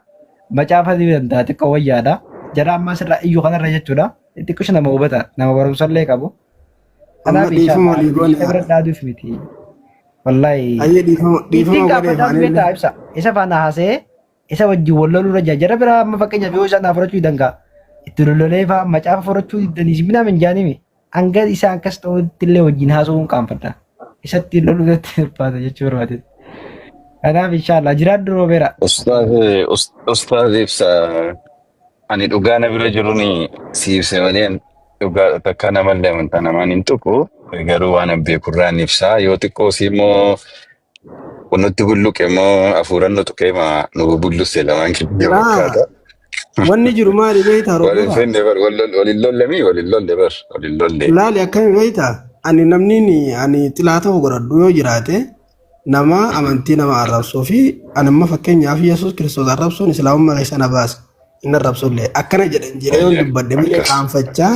macaafa ni danda'a, xiqqoo wayyaadha. Jara ammaa asirra iyyuu kanarra jechuudha. Xiqqoo isa nama hubata, nama barumsa illee qabu. Amma Kanaaf dhiifama inshallah walii goone. isa bira dhaaduuf miti. Wallaahi. Ayyee, dhiifama Ittiin dhiifama godheef gaafataaf anillee. beektaa ibsa. Isa faana haasa'ee isa wajjin wal loluu irra jira. Jara biraa amma fakkeenyaaf yoo isaan fudhachuu danda'a. Itti lololee fa'aa macaafa fudhachuu didanii minaa min jaanimi. Hanga isaa akkas ta'utti illee wajjin haasa'uun qaanfadha. Isatti loluu irratti ulfaata jechuu barbaade. Kanaaf inshallah jiraadhu, Roobeera. Ustaaz ibsa, ani dhugaa na bira jiruun si ibse malee dhugaa takka namallee amantaa namaan hin tuqu, garuu waan an beekurraan ibsaa. Yoo xiqqoo si immoo nutti bulluqe immoo hafuuran nu tuqee ma nu bubullusse lamaan keenya Laa fakkaata. Wanni jiru maali beektaa, Wal hin Roobeera? fenne bar, wal hin lollemii, wal hin lolle bar, wal hin lolle. Laali, akkami beektaa? Ani namni ani xilaata godhadhu yoo jiraate nama amantii nama arrabsuu fi ani amma fakkeenyaaf Yesuus Kiristoos arrabsuun islaamummaa keessa na baasa. Inni arrabsullee akkana jedhan jedhee yoon dubbadhe malee qaanfachaa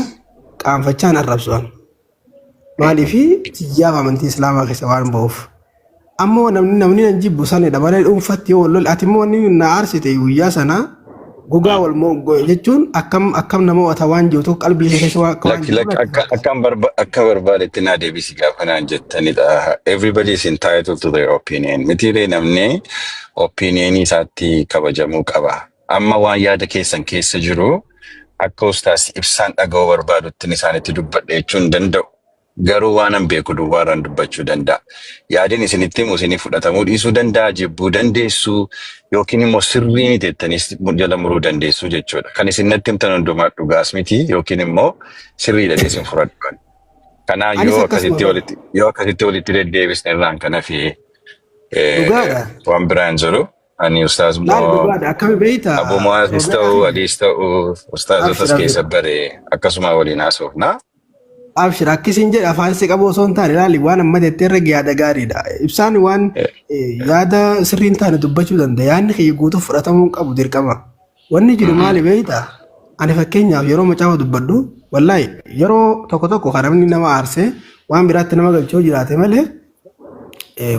qaanfachaa hin arrabsu. Maaliif? Tiyyaaf amantii islaamaa keessa waan ba'uuf. Ammoo namni nan jibbu sanidha malee dhuunfatti yoo wal lole, ati immoo wanni na aarsite guyyaa sana gogaa wal jechuun akkam akkam nama wata waan jiru tokko qalbii kee keessa waan akka waan Lakki jiru lakki natti akka fakkaata. akkan barba akka barbaadetti naa deebisi gaafa naan jettanidha. Everybody is entitled to their opinion. Mitiilee, namni opinion isaatti kabajamuu qaba. Amma waan yaada keessan keessa jiru akka ustaas ibsaan dhaga'uu barbaadutti isaanitti dubbadhe jechuu hin danda'u. Garuu waan an beeku duwwaarraan dubbachuu danda'a. Yaadin isinitti himu isinii fudhatamuu dhiisuu danda'a, jibbuu dandeessu, yookiin immoo sirrii miti jettaniis jala muruu dandeessu jechuudha. Kan isin natti himtan hundumaa dhugaas miti, yookiin immoo sirriidha jedhee isin fudhadhu. Kanaaf Anis yoo akkasuma akkasitti bara. walitti yoo akkasitti walitti deddeebisne irraan kan hafe Dhugaadha. waan biraan jiru. Ani ustaaz Laali, immoo dhugaadha. Akkami beektaa, Abu Mu'aazis Roobeeraa ta'u kiyya. Aliis ta'u ustaazotas Abshir, abshir. keessa bare akkasuma waliin haasofna. Abshir, akkasiin jedhe afaan si qabu osoo hin taane, laali, waan amma jettee irra yaada gaariidha. Ibsaan waan yaada sirrii hin taane dubbachuu danda'a. Yaadni kiyya guutuu fudhatamuu hin qabu dirqama. Wanni jiru maali beektaa? Ani fakkeenyaaf yeroo macaafa dubbadhu, wallaahi, yeroo tokko tokko kan namni nama aarsee waan biraatti nama galchuu jiraate malee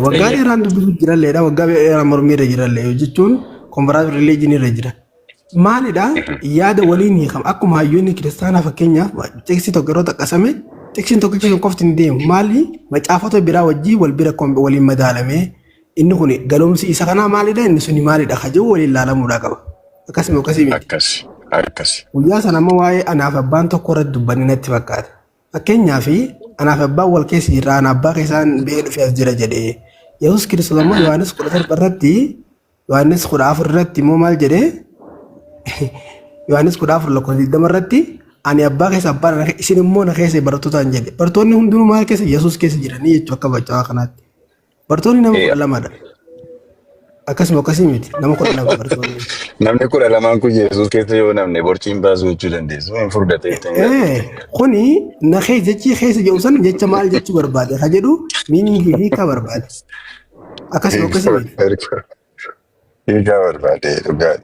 waggaa dheeraan dubbisuu jiralleedha. Waggaa dheeraan mormii irra jirallee jechuun comparative religion irra jira. Maalidha, yaada waliin hiikama. Akkuma hayyoonni kiristaanaa, fakkeenyaaf tiksii tokko yeroo xaqqasame, tiksiin tokkichi sun qofti hin deemu. Maali, macaafota biraa wajjin wal bira waliin madaalamee, inni kun galumsi isa kanaa maalidha, inni suni maalidha ka jedhu waliin ilaalamuudha qaba. Akkasuma akkasii miti. Akkas akkas. Guyyaa sana amma waa'ee anaaf abbaan tokko irratti dubbanne natti fakkaata. Fakkeenyaaf anaaf abbaan wal keessa jirra, ana abbaa keessaan ba'ee dhufee as jira jedhee. Yesuus Kiristoos ammoo Yohaannis 17 irratti, Yohaannis 14 irratti immoo maal jedhee? Yohaannis 14 lakkoofsa 20 irratti, "Ani abbaa keessa, abbaan ana isin immoo na keessa barattootaan" jedhe. Barattoonni hundinuu maal keessa? Yesuus keessa jiranii jechuudha akka bacawaa kanaatti. Barattoonni nama 12dha. Akkasuma akkasii miti, nama 12 barattoonni. Namni 12n kun Yesuus keessa yoo namne borciin baasuu jechuu dandeessu. Hin furdate jettanii yaaddu. Kuni na keessa jechi keessa jedhu san jecha maal jechuu barbaade ka jedhu meaning hiikaa barbaade. Akkasuma akkasii miti. Hiikaa barbaade, dhugaa.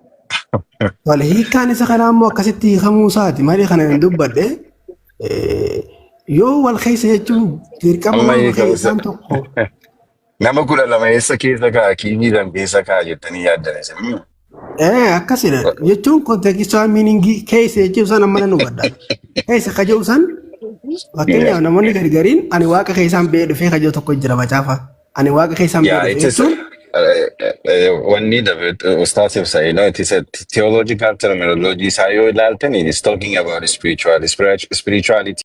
Wal hiikkaan isa kanaa immoo akkasitti hiikamuu isaati malee kana hin dubbadhe. Yoo wal keessa jechuun dirqama Amma waluma hiika keessa isa isaan tokko. Nama 12 eessa keessa kaa'a, kiivii san keessa kaa'a jettanii yaaddan isin. Akkasidha jechuun contextual meaning keessa jechuun san amma nan hubadha. Keessa ka jedhu san, fakkeenyaaf namoonni gargariin ani waaqa keessaan ba'ee dhufee ka jedhu tokko jira macaafa. Ani waaqa keessaan ba'ee Yaa dhufe itti jechuun Wanni Ustaas ibsa, it is a theological terminology isaa yoo ilaaltan, it is talking about spirituality.